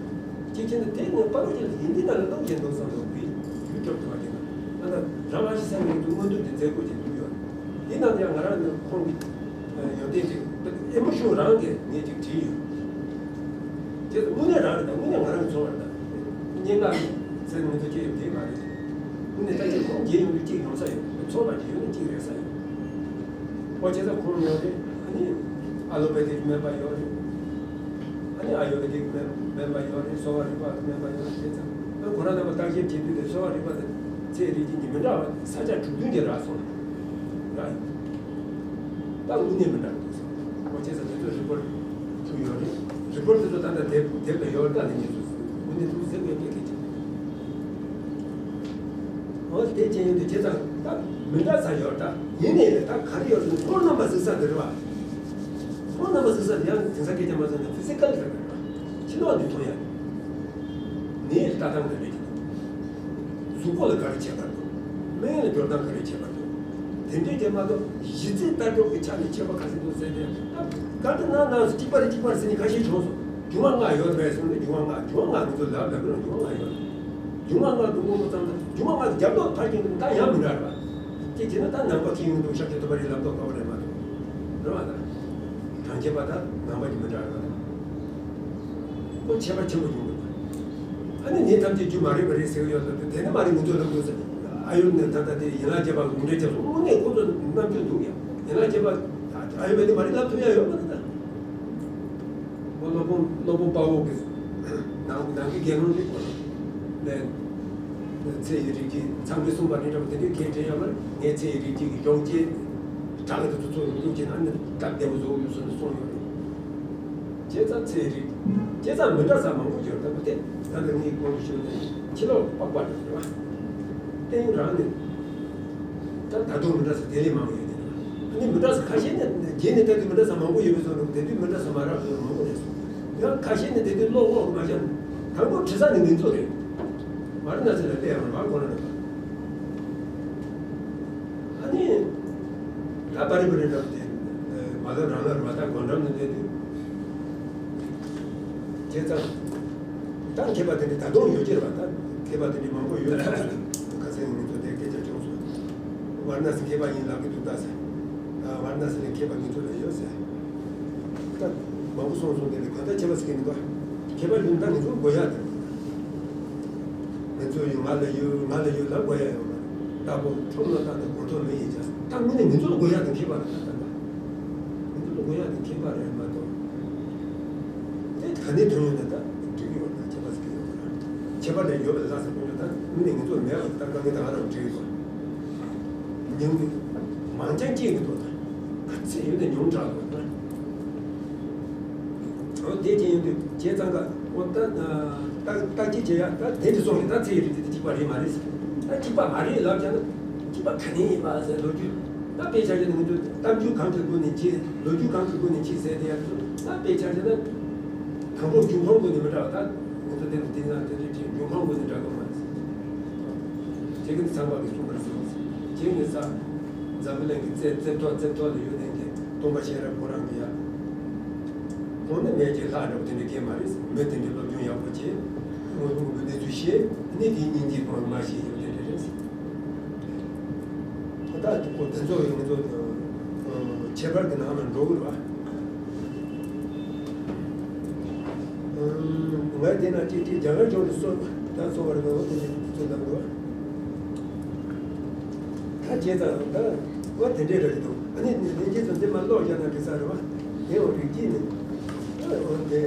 གཅིག་བྱས་ན་དེ་ནས་པ་ལོ་ཅིག་ལ་ཡིན་འདི་ན་ལ་སློབ་བྱེད་འདུག་བསམ་བློ་བི་ཡུ་གྲབ་ཐུབ་པ་དེ་ན་ད་ལྟ་རང་ཨ་ཤི་སེང་གི་ཚོ་མངོན་འདོད་ཀྱི་མཛད་སྒོ་ཅིག་བསྡུས་ཡོད། འདི་ནང་ཡང་ང་རང་ནི་ཁོང་གི་ཡོན་ཏན་ཅིག་ཨེ་མོ་ཤུ་རང་གིས་ངས་ཅིག་བྲིས་ཡོད། དེ་ཚོ་དངོས་གནས་རང་རེད། ད་དངོས་གནས་ང་རང་ཚོར་བ་རེད། ད་སྙན་ངག་ཟེར་ང་ཚོ་སྐྱེ་ཡོད་དེ་མ་རེད། དངོས་གནས་ད་ཅིག་ཁོང་རྒྱལ་ཡོང་དུས་གཅིག་ཡོང་ས་ཡོད། ཚོར་བ་ཅིག་ཡོད་ན་གཅིག་རེད་ས་ཡོད། ཨོ་བྱས་ཙང་ཁོང་ཡོད་རེད། ཨ་ནི་ཨ་ལོ་པེ་ཐིའི་སྨན་པ་ཡོད་རེད། ཨ་ནི་ཨ་ཡུར་ཝེ་དིག་སྨན་སྨན་པ་ཡོད་རེད། གསོ་བ་རིག་པ་སྨན་པ་ཡོད་རེད། བྱས་ཙང་ཨ་ཁོ་རང་རྣམ་པ་བརྟག་ཞིབ་བྱེད་དུས་དེ་གསོ་བ་རིག་པ་དང་ཚེ་རིག་གཅིག་གི་མི་འདྲ་བ་ས་ཆ་དྲུག་བདུན་གྱི་རག་སོང་ར། ད་དངོས་གནས་མི་འདྲ་བ་འདུག་ཟེར། ཨོ་བྱས་ཙང་དེ་ཚོ་རི་པོར་ཊི་ཕུལ་ཡོད་རེད། རི་པོར་ཊི་དེ་ཚོ་ད་ལྟ་དེབ་དེབ་ལ་ཡོད་རེད། ད་ལས་ངེས་སུ་དངོས་གནས་ཐུགས་སེམས་ཡོད་པའི་སྐད་ཆ། འོ་དེ་བྱས་ཡོད་དུས་བྱས་ཙང་ད་མི་འདྲ་ས་ཡོད་ད། ཡིན་ནའི་ད་ག་རེ་ཡོད་ཟེར་ན་ཁོང་རྣམ་པ་གཟིགས་ས་དེ་རེད་བ། ཁོང་རྣམ་པ་གཟིགས་ས་དེ་ཡང་དེང་སང་སྐད་ཆ་མ་ཟེར་ན་ཕི་ཟི་ཀལ་རེད་བ། ཕྱི་ལོགས་ནས་མཐོང་ཡ། ནད་ལྟ་སྟངས་ག་འདྲ་ཅིག་འདུག་གཟུགས་པོ་ལ་ག་རེ་ཁྱད་པར་འདུག་སྨན་ལ་སྦྱོར་སྟངས་ག་རེ་ཁྱད་པར་འདུག་དེ་འདྲའི་དེ་མ་གཏོགས་གཞི་རྩའི་ལྟ་གྲུབ་ཀྱི་ཆ་ནས་ཁྱད་པར་ག་ཚོད་འདུག་ཟེར་ཏེ་ད་ག་འདྲ་ན་ན་གཅིག་པ་རེད་གཅིག་པ་རེད་ཟེར་ནས་ཁ་ཤས་བྱུང་སོང་། འབྱུང་བ་ལྔ་ཡོད་རེད་ཟེར་ནས་འབྱུང་བ་ལྔ་འབྱུང་བ་ལྔ་ང་ཚོ་ལབ་ལབ་རེད། འབྱུང་བ་ལྔ་ཡོད་རེད། འབྱུང་བ་ལྔ་དུ་མངོན་པ་ཙམ་དང་འབྱུང་བ་ལྔ་རྒྱབ་ལོག་ཕར་ཕྱིན་དུ་ད་ཡང་མི་འདྲ་རེད་བ། དེ་བྱས་ན་ད་ནང་པ་ཁྱི་ཡོང་དུ་ཤཱཀྱ་ཐུབ་པ་རེད་ལབ་མདོག་ཁ་པོ་རེད་མ་གཏོགས། རེད་བ་ད། གྲངས་ཅན་པ་དང་ནང་པ་གཉིས་མི་འདྲ་རེད་བ། ཁོ་ཁྱད་པར་ཆེན་པོ་ཡོང་གི་འདུག་ཨ་ནི་ནད་ཐམས་ཅད་རྒྱུ་མ་རིག་པ་རེད་ཟེར་གི་ཡོད་ལབ་དུས་དེ་ནི་མ་རིག་ང་ཚོ་ལབ་དགོས་ཟེར། ཨ་ཡུར་ནས་ད་ལྟ་དེ་ཡན་ལག་བརྒྱད་པ་ལུང་འདྲེན་རྒྱབ་སོང་། དངོས་གནས་ཁོ་ཚོ་རྣམ་འགྱུར་འདུག་ཡ། ཡན་ལག་བརྒྱད་པ་ཨ་ཡུར་བེད་དེ་མ་རིག་ལབ་ཐུབ་ཡ་ཡོད་མ་རེད་ད། ཁོ་སློབ་དཔོན་སློབ་དཔོན་དཔའ་བོ་གི་ནང་ནང་གི་དགེ་སློང་རེད་ཁོ། ལས། ཚེ་ཡི་རིགས་ཀྱི་ཚང་གིས་གསུངས་པ་ནི་འདྲ་པོ་དེ་འདྲའི་གས་དྲན་ཡོད་མ་རེད། ངས་ཚེ་ཡི་རིགས་ཀྱི་གཞོང་སྐྱེས་གྲགས་ཀྱི་དུ་ཚོ་ཚོ་ཡོང་གི་ན་ནི་སྟབས་བདེ་པོ་བཟོ་གི་ཡོད་ཟེར་ནས་གསུངས་ཡོད་རེད། བྱས་ཙང་ཚེ་ཡི་རིགས། བྱས་ཙང་མི་འདྲ་ས་མང་པོ་ཡོད་ལྟ་བུ་སྟེ། ད་ནི་ངས་གོང་དུ་ཞུས་ནས་ཕྱི་ལོགས་པགས་པ་འདྲ་རེད་བ། སྟེང་རང་ནས། ད་ད་དུང་མི་འདྲ་ས་དེ་ལས་མང་པོ་ཡོད་དེ། ཨ་ནི་མི་འདྲ་ས་ཁ་ཤས་ནས་རྗེས་ནས་ལྟ་དུས་མི་འདྲ་ས་མང་པོ་ཡོད་པའི་བཟོ་འདུག་དེ་དུས་མི་འདྲ་ས་མ་རག་བཟོ་མང་པོ་རེད་སོང་། ཡང་ཁ་ཤས་ནས་དེ་དུས་ཀློག་ཀློག་མ་བྱ། དང་པོ་བྲི་ས་ནི་ངེད་ཚོ་རེད། ཝཱ་ར་ཎ་སི་ལ་སླེབས་ཡང་རང་ཁོ་ན་རེད། ཨ་ནི། ད་པ་རི་པ་རི་འདྲ་དེ། མ་ལ་རང་ལ་ར་མ་ད་སྒོ་འགྲམ་དུ་བསྡད་དུས། བྱས་ཙང་། ད་མཁས་པ་དེ་འདྲ་ད་དུང་ཡོད་ཀྱི་རེད་པ། ད་མཁས་པ་དེ་འདྲ་མང་པོ་ཡོད་ཚོད་སོང་། ཁ་སང་ངེད་ཚོ་དེ་སྐད་ཆ་བྱུང་སོང་། ཝཱ་ར་ཎ་སི་མཁས་པ་ཡིན་ལབ་ཀྱི་འདུག་ད་ཟེར། ད་ཝཱ་ར་ཎ་སི་ལ་མཁས་པ་ངེད་ཚོ་ལ་ཡོད་ཟེར། ད་མང་པོ་སོང་སོང་དེ་ནི་གང་ལྟར་མཁས་པ་ཟེར་གྱི་མི་འདུག་མཁས་པ་ཡིན་ད་ངེད་ཚོ་དགོས་ཡག་དེ། ང་ཚོ་ཡོད། ང་ལ་ཡོད། ང་ལ་ཡོད་ལབ་དགོས་ཡ་ཡོད་མ་རེད། ལྟ་བུ་ཁྲོམ་ལ་བཏང་ནས་གོ་ཐོས་མེད་ཡིན་ཀྱང་ད་དངོས་གནས་ང་ཚོ་ལ་དགོས་ཡ་དེ་མཁས་པ་རེད། ད་ལྟ་ང་ཚོ་ལ་དགོས་ཡ་དེ་མཁས་པ་རེད་མ་གཏོགས། དེ་ག་ནས་ཐོན་ཡོད་ན་ད་འགྲིག་ཡོད་ན་ཁྱད་པར་ཟེར་གྱི་ཡོད་མ་རེད། ཁྱད་པར་ལས་ཡོད་པ་ལ་ཟེར་གྱི་ཡོད། ད་དངོས་གནས་ང་ཚོ་ལ་མེད་པ་ད་དཀའ་ངལ་ད་ག་རང་འགྲིག་ཡོད། ཉུང་ནི་མང་ཅང་སྐྱེས་མི་འདུག་ད་ག་ཚད་ཡོད་ན་ཉུང་དྲགས་འདུག་ད། འོ་དེ་ཅན་ཡིན་དུས་བྱས་ཙང་ཀ་འོ་ད་བརྟག་བརྟག་དཔྱད་བྱེད་ཡ་ད་དེ་འདྲ་སོང་ནས་ད་ཚེ་ཡི་རིགས་དེ་གཅིག་པ་རེད་མ་རེད་ཟེར། ད་གཅིག་པ་མ་རེད་ལབ་ཀྱང་ན་གཅིག་པ་ག་ནས་ཡིན་པ་ཟེར་ལོ་རྒྱུས་ད་དཔེ་ཆ་བཞག་ན་ང་ཚོས་གཏམ་རྒྱུད་གང་གི་སྒོ་ནས་བྱེད། ལོ་རྒྱུས་གང་གི་སྒོ་ནས་བྱེད་ཟེར་དེ་ཡ་ཚོ་ད་དཔེ་ཆ་བཞག་ན་དང་པོ་འབྱུང་ཁུངས་སྒོ་ནས་མི་འདྲ་བ། ད་ང་ཚོ་དེ་ནས་དེ་ན་དེ་འདྲའི་འབྱུང་ཁུངས་སྒོ་ནས་འདྲ་གི་མ་རེད་ཟེར། དེ་གི་ཚང་མ་གི་གསུངས་པར་གསུངས་ཟེར། དེ་ནས་ས་འཛམ་བུ་གླིང་གི་རྩེ་རྩེ་ཐོག་རྩེ་ཐོག་ལ་ཡོད་མཁན་གྱི་སྟོན་པ་གཤེན་རབ་ཁོ་རང་གི་ཡ། ཁོང་ནི་མེད་ཀྱི་ལྷ་འདྲ་བོ་དེ་འདྲ་སྐད་མ་རེད། མི་དེ་འདྲའི་སློབ་སྦྱོང་ཡག་པོ་བྱས། དངོས་པོ་གི་གནས་ཚུལ་ཤེས། གནས་དེའི་སྙིང་རྗེ་ཁོང་མ་ཤེས་ཡོད་དེ་འདྲ་རེད། ད་ལྟ་ཁོ་དེ་ཚོ་ཡང་ང་ཚོ་ཁྱད་པར་གྱི་ནང་ལ་འགྲོ་གི་རེད་བ། ང་དེ་ན་ཅིག་ཅིག་རྒྱ་གར་ལྗོངས་ཀྱི་སྲོལ་ད་སོང་བར་ངོ་བོ་དེ་འདྲ་ཚོ་ལ་འགྲོ་བ། ད་བྱས་ཙང་ད་འོ་དེ་འདྲས་རེད་འདུག་ཨ་ནི་ལྷན་རྒྱས་ཚོ་འདི་མ་ཀློག་རྒྱག་ན་འགྲིག་ས་རེད་བ། དེ་འོ་རིགས་སྐྱེས་ནི། འོ་དེ།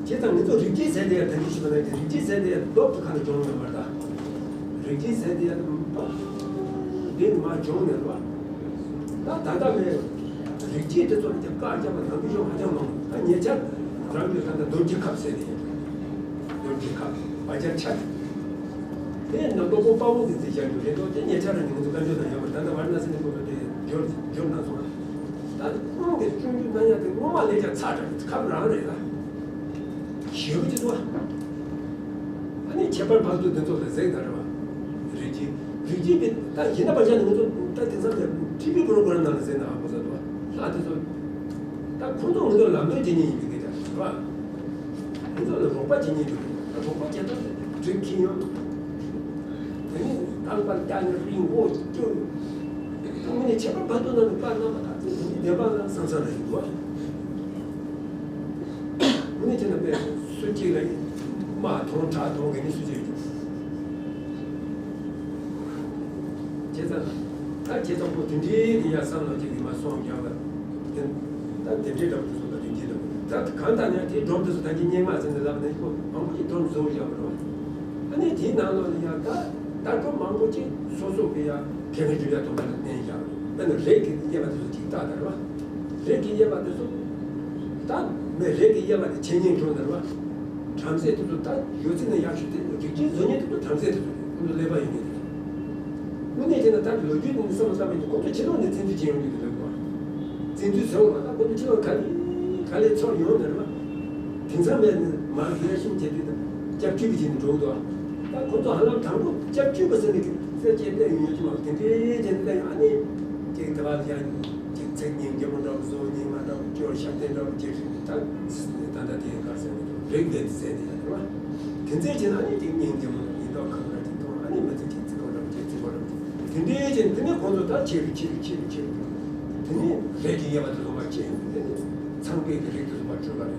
བྱས་ཙང་ང་ཚོ་རིགས་སྐྱེས་ཟེར་དེ་ཡང་ད་ནི་ཞུ་བ་ན་རིགས་སྐྱེས་ཟེར་དེ་ཡང་ལྡོག་ཏུ་ཁ་ན་སྦྱོང་ཡོད་མ་རེད་ད། རིགས་སྐྱེས་ཟེར་དེ་ཡང་འདི་མ་སྦྱོང་ནས་རེད་བ། ད་ད་ལྟ་མེད། རིགས་སྐྱེས་དེ་ཚོ་ལ་ཀྱང་བཀའ་བརྒྱབ་པ་ནང་པའི་གཞུང་ཧ་ཅང་མང་། ད་ཉེ་ཆར་རང་གི་ད་ལྟ་རྡོ་རྗེ་ཁབ་ཟེར་དེ་ཡང་། རྡོ་རྗེ་ཁབ་བ་ཇ་ཆ། དེ་ནི་སློབ་དཔོན་དཔའ་བོ་གིས་མཛད་བཞག་རྒྱུ་རེད་དོ། དེ་ཉེ་ཆར་རང་ཉིད་ཚོ་བཀའ་འགྱུར་དང་ཡོད་པར་ད་ལྟ་ཝཱ་ར་ཎ་སི་ནས་ཁོ་ཚོ་དེ་འབྱོར་འབྱོར་གནང་སོང་། ད་ཁོང་གིས་སྤྱོད་འཇུག་གནང་ཡ་དེ་སྔོན་མ་ལས་ཀྱང་ཚ་དྲགས་ཁབ་རང་རེད་ལ། ཞེ་པོ་ཅིག་འདུག་བ། ཨ་ནི་ཁྱད་པར་འཕགས་བསྡུས་འདི་ཚོ་ལ་གཟིགས་ད་རེད་བ། རིགས་སྐྱེས་རིགས་སྐྱེས་པའི་ད་ཡིན་ན་པ་ཅག་ནི་ང་ཚོ་ད་དེང་སང་ཀྱི་ཊི་ཝི་པོ་རོ་གྷ་རམ་ནང་ལ་གཟིགས་ན་ཧ་གོ་ས་འདུག་བ། ལྷ་དེ་ཚོ་ད་ཁོང་ཚོ་ང་ཚོ་ལ་ལམ་སྟོན་བྱེད་མཁན་ཡིན་པའི་སྐད་ཆ་རེད་བ། ང་ཚོ་ལ་རོགས་པ་བྱེད་མཁན་ཡིན་པའི་རོགས་པ་བྱེད་སྟངས་དེ་འགྲིག་གི་ཡོད། དེ་ནི་རྟག་པར་བསྐྱར་ནས་རིང་པོ་སྐྱོ། ད་ངོས་ནས་ཁྱད་པར་འཕགས་བསྡུས་ནང་གི་བཀའ་གནང་བ་དང་དེ་ནི་བདེན་པ་ལ་བསམ་བསམ་རེ་ཡིན་དགོས། ངོས་ནས་བྱས་ན་དཔེ་སུ་གཅིག་ལ་དམག་ཐོང་ཁྲག་ཐོང་གི་ནི་སུ་གཅིག་ཡོད་ཀྱི། བྱས་ཙང་ད་བྱས་ཙང་ཁོ་དེ་འདྲའི་གི་ཡ་བསམ་བློ་གཅིག་གི་མ་སོང་རྒྱག་པ་དེ་ད་དེ་འདྲའི་འདྲ་པོ་དེ་ཚོ་ད་དེ་འདྲའི་འདྲ་པོ་ད་གང་ལྟར་ཡང་དེའི་སྒྲོམ་དེ་ཚོ་ད་གིན་སྙན་ངག་ཟེར་ནས་ལབ་ནས་ཁོ་མང་པོ་ཅིག་སྒྲོམ་བཟོ་བཞག་པ་རེད། ཨ་ནི་དེའི་ནང་ལོགས་ལ་ཡང་ད་ལྟ་གྲུབ་མང་པོ་ཅིག་སོ་སོ་གི་ཡང་ཁེ་ཕན་རྒྱུ་ཡ་ཐོག་མ་ལ་བརྟེན་བཞག་དཔེར་ན་རས་ཀྱི་དབྱེ་བ་དེ་ཚོ་ཅིག་བལྟ་ད་རེད་བ། རས་ཀྱི་དབྱེ་བ་དེ་ཚོ་ད་མི་རས་ཀྱི་དབྱེ་བ་དེ་འཆད་ཉན་བྱུང་ད་རེད་བ། བྲམ་ཟེ་དེ་ཚོ་ད་ཡོད་ཚད་ནས་ཡག་ཤོས་དེ་རིགས་ཅན་བཟོ་མཁན་དེ་ཚོ་བྲམ་ཟེ་དེ་ཚོ་རེད། ཁོང་ཚོ་ཀླད་པ་ཡོད་མཁན་དེ་ཚོ། དངོས་གནས་བྱས་ན་ད་ལོ་རྒྱུས་ནས་བསམ་བློ་བཏང་བ་ཡིན་ན་ཁོང་ཚོ་ཕྱི་ལོགས་ནས་བཙན་འཛུལ་བྱས་ཡོང་གི་འདུག་ལབ་དགོས། བཙན་འཛུལ་ཟེར་བ་མ་ད་ཁོང་ཚོ་ཕྱི་ལོགས་ག་ལེ་ག་ལེ་ཚོར་ཡོང་ནས་རེད་བ། དེང་སང་མེད་ནས་མར་ཡོད་ཤིང་བྱས་དུས་དང་སྐྱབས་བཅོལ་བ་བྱས་ནས་འགྲོ་འདུག་ད་ཁོང་ཚོ་ཧ་ལམ་དང་པོ་སྐྱབས་བཅོལ་བ་ཟེར་ནས་ཀྱི་སེར་སྐྱའི་གནས་ཡོད་ཀྱི་མ་རེད། དེ་འདྲའི་བྱས་ནས་ད་ཡང་ཨ་ནི་ཀྱེ་དེ་བ་ཡང་ཀྱེ་ཚེ་སྙིང་རྗེ་མོ་འདྲ་བོ་བཟོ། སྙིང་མ་འདྲ་བོ་སྐྱོར། ཤ་སྟེ་འདྲ་བོ་སྐྱེ་ཧྲིལ་ད་ད་ད་དེ་གར་ཟེར་ནས་རིགས་ལས་ཟེར་ནས་ཡང་རེད་བ། དེ་ཚོའི་རྗེས་ལ་ཨ་ནི་ཅིག་སྙིང་རྗེ་མོ་ཡིན་མདོག་ཁ་པོ་འདྲ་ཅིག་མཐོང་། ཨ་ནི་མི་ཚེ་ཅིག་ཚིག་པོ་འདྲ་ཅིག་ཚིག་པོ་འདྲ་ཅིག་དེ་འདྲའི་རྗེས་དེ་ནས་ཁོང་ཚོ་ད་ཆེ་རུ་ཆེ་རུ་ཆེ་རུ་ཆེ་རུ། དེ་ནས་རས་ཀྱི་དབྱེ་བ་དེ་ཚོ་མར་ཕྱིན། དེ་ནས་ཚངས་པའི་གི་རིགས་དེ་ཚོ་མར་བྲོས་པ་རེད།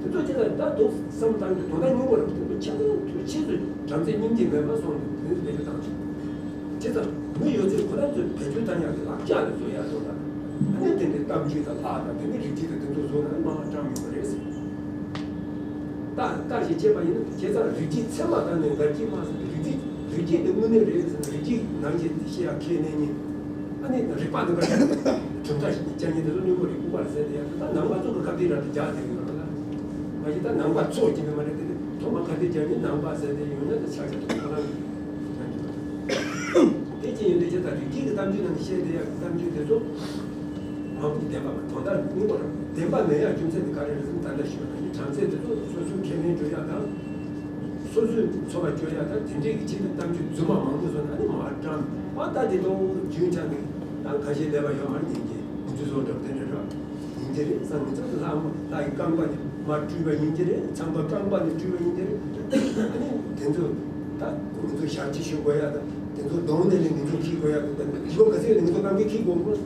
དེ་ཚོ་ཅི་ལ་ད་དུང་བསམ་བཏང་གི་དོན་དག་སྙིང་པོ་རེད། དེ་ཚོ་ཆ་ཚང་དུ་ཆེད་དུ་བྲམ་ཟེ་སྙིང་རྗེ་མེད་པ་སོང་ནས་དེ་ཚོ་ལས་ཀ་བཏང་ཆོག་བྱས་ཙང་མི་ཡོད་ཚད་ཁོ་རང་ཚོས་བེད་སྤྱོད་བཏང་ཡག་གི་ལག་ཆ་ལ་བཟོ་ཡག་བཟོ་ལ། ཨ་ནི་དེ་འདྲའི་གཏམ་རྒྱུད་དང་ལྷ་དང་དེ་འདྲའི་རིགས་རྒྱུད་དང་དེ་ཚོ་བཟོ་ན་མང་བ་བཀྲམ་ཡོང་གི་རེད་ཟེར། རྟགས་རྟགས་ཞིག་བྱས་པ་ཡིན་ན། བྱས་ཙང་རིགས་རྒྱུད་ཚད་མ་དང་ནི་འགལ་རྒྱུ་མ་ཟད། རིགས་རྒྱུད་རིགས་རྒྱུད་དེ་དངོས་གནས་རེད་ཟེར་ན། རིགས་རྒྱུད་ནང་བཞིན་དེ་བཤད་ཡ་ཁས་ལེན་ནི། ཨ་ནི་རིགས་པ་འདི་ག་གྲུབ་མཐའ་ཞིག་ནི་སྐྱེ་མཁན་དེ་ཚོ་གནོད་པོ་རེད། ལྐུགས་པ་རེད་ཟེར་དེ་ཡ། ད་ནང་པ་ཚོ་གི་ཁ་གཏད་ར་དེ་རྒྱག་བསྡད་ཡོད་རེད་ལ། མ་གཞི་ད་ནང་པ་ཚོ་སྐྱེ་བ་མ་རེད་དེ། ཐོག་མ་ཁ་གཏད་རྒྱག་མཁན་ནང་པ་ཟེར་དེ་ཡོང་ན་ད་ཆགས་ཆགས་ཁོ་རང་གི་དེ་ཅི་ཡིན་དེ། བྱས་ཙང་རིགས་རྒྱུད་ཀྱི་གཏམ་རྒྱུད་ནང་ནས་བཤད་བསྡད་ཡ་གི་གཏམ་རྒྱུད་དེ་ཚོ། མང་པོ་བདེན་པ་མ་དོན་དག་སྙིང་པོ་རང་བདེན་པ་མེད་ཡ་རྒྱུ་མཚན་དེ་ག་རེ་རེད་ཟེར་ན། ད་ལྟ་ཞུས་པ་ནང་བཞིན་གྲངས་ཚད་དེ་ཚོ་སོ་སོའི་ཁས་ལེན་བྱེད་ཡ་དང་། སོ་སོའི་ཚོར་བ་བརྗོད་ཡ་དང་། དེ་འདྲའི་གི་ཆེད་དུ་གཏམ་རྒྱུད་རྫུན་མ་མང་པོ་བཟོས་ན་ཨ་ནི་མ་བཀྲམ། ཨ་ད་དེ་དང་རྒྱུན་ཆགས་ནས་ད་ཁ་ཤས་ཀླད་པ་ཡོད་མ་རེད། ཉན་གྱི་མི་ཚོས་བཟོ་འདྲ་དེ་འདྲ་རེད། ཡིན་གྱི་རེད་བསམ། མི་ཚོ་ལྷ་མོ་ལྷ་ཡི་རྐང་པ་ནས་མར་སྤྲུལ་པ་ཡིན་གྱི་རེད། ཚངས་པ་རྐང་པ་ནས་སྤྲུལ་པ་ཡིན་གྱི་རེད། ཨ་ནི་དེ་ཚོ་ད་མི་ཚོ་ཞབས་ཕྱི་ཞུ་དགོས་ཡ་དང་། དེ་ཚོ་གདོང་ནས་ནི་མི་ཚོ་འཁྱེར་དགོས་ཡ་དང་། ད་ནི་ལོ་ག་ཚོད་ནི་མི་ཚོ་རྐང་པས་འཁྱེར་དགོས་མོད།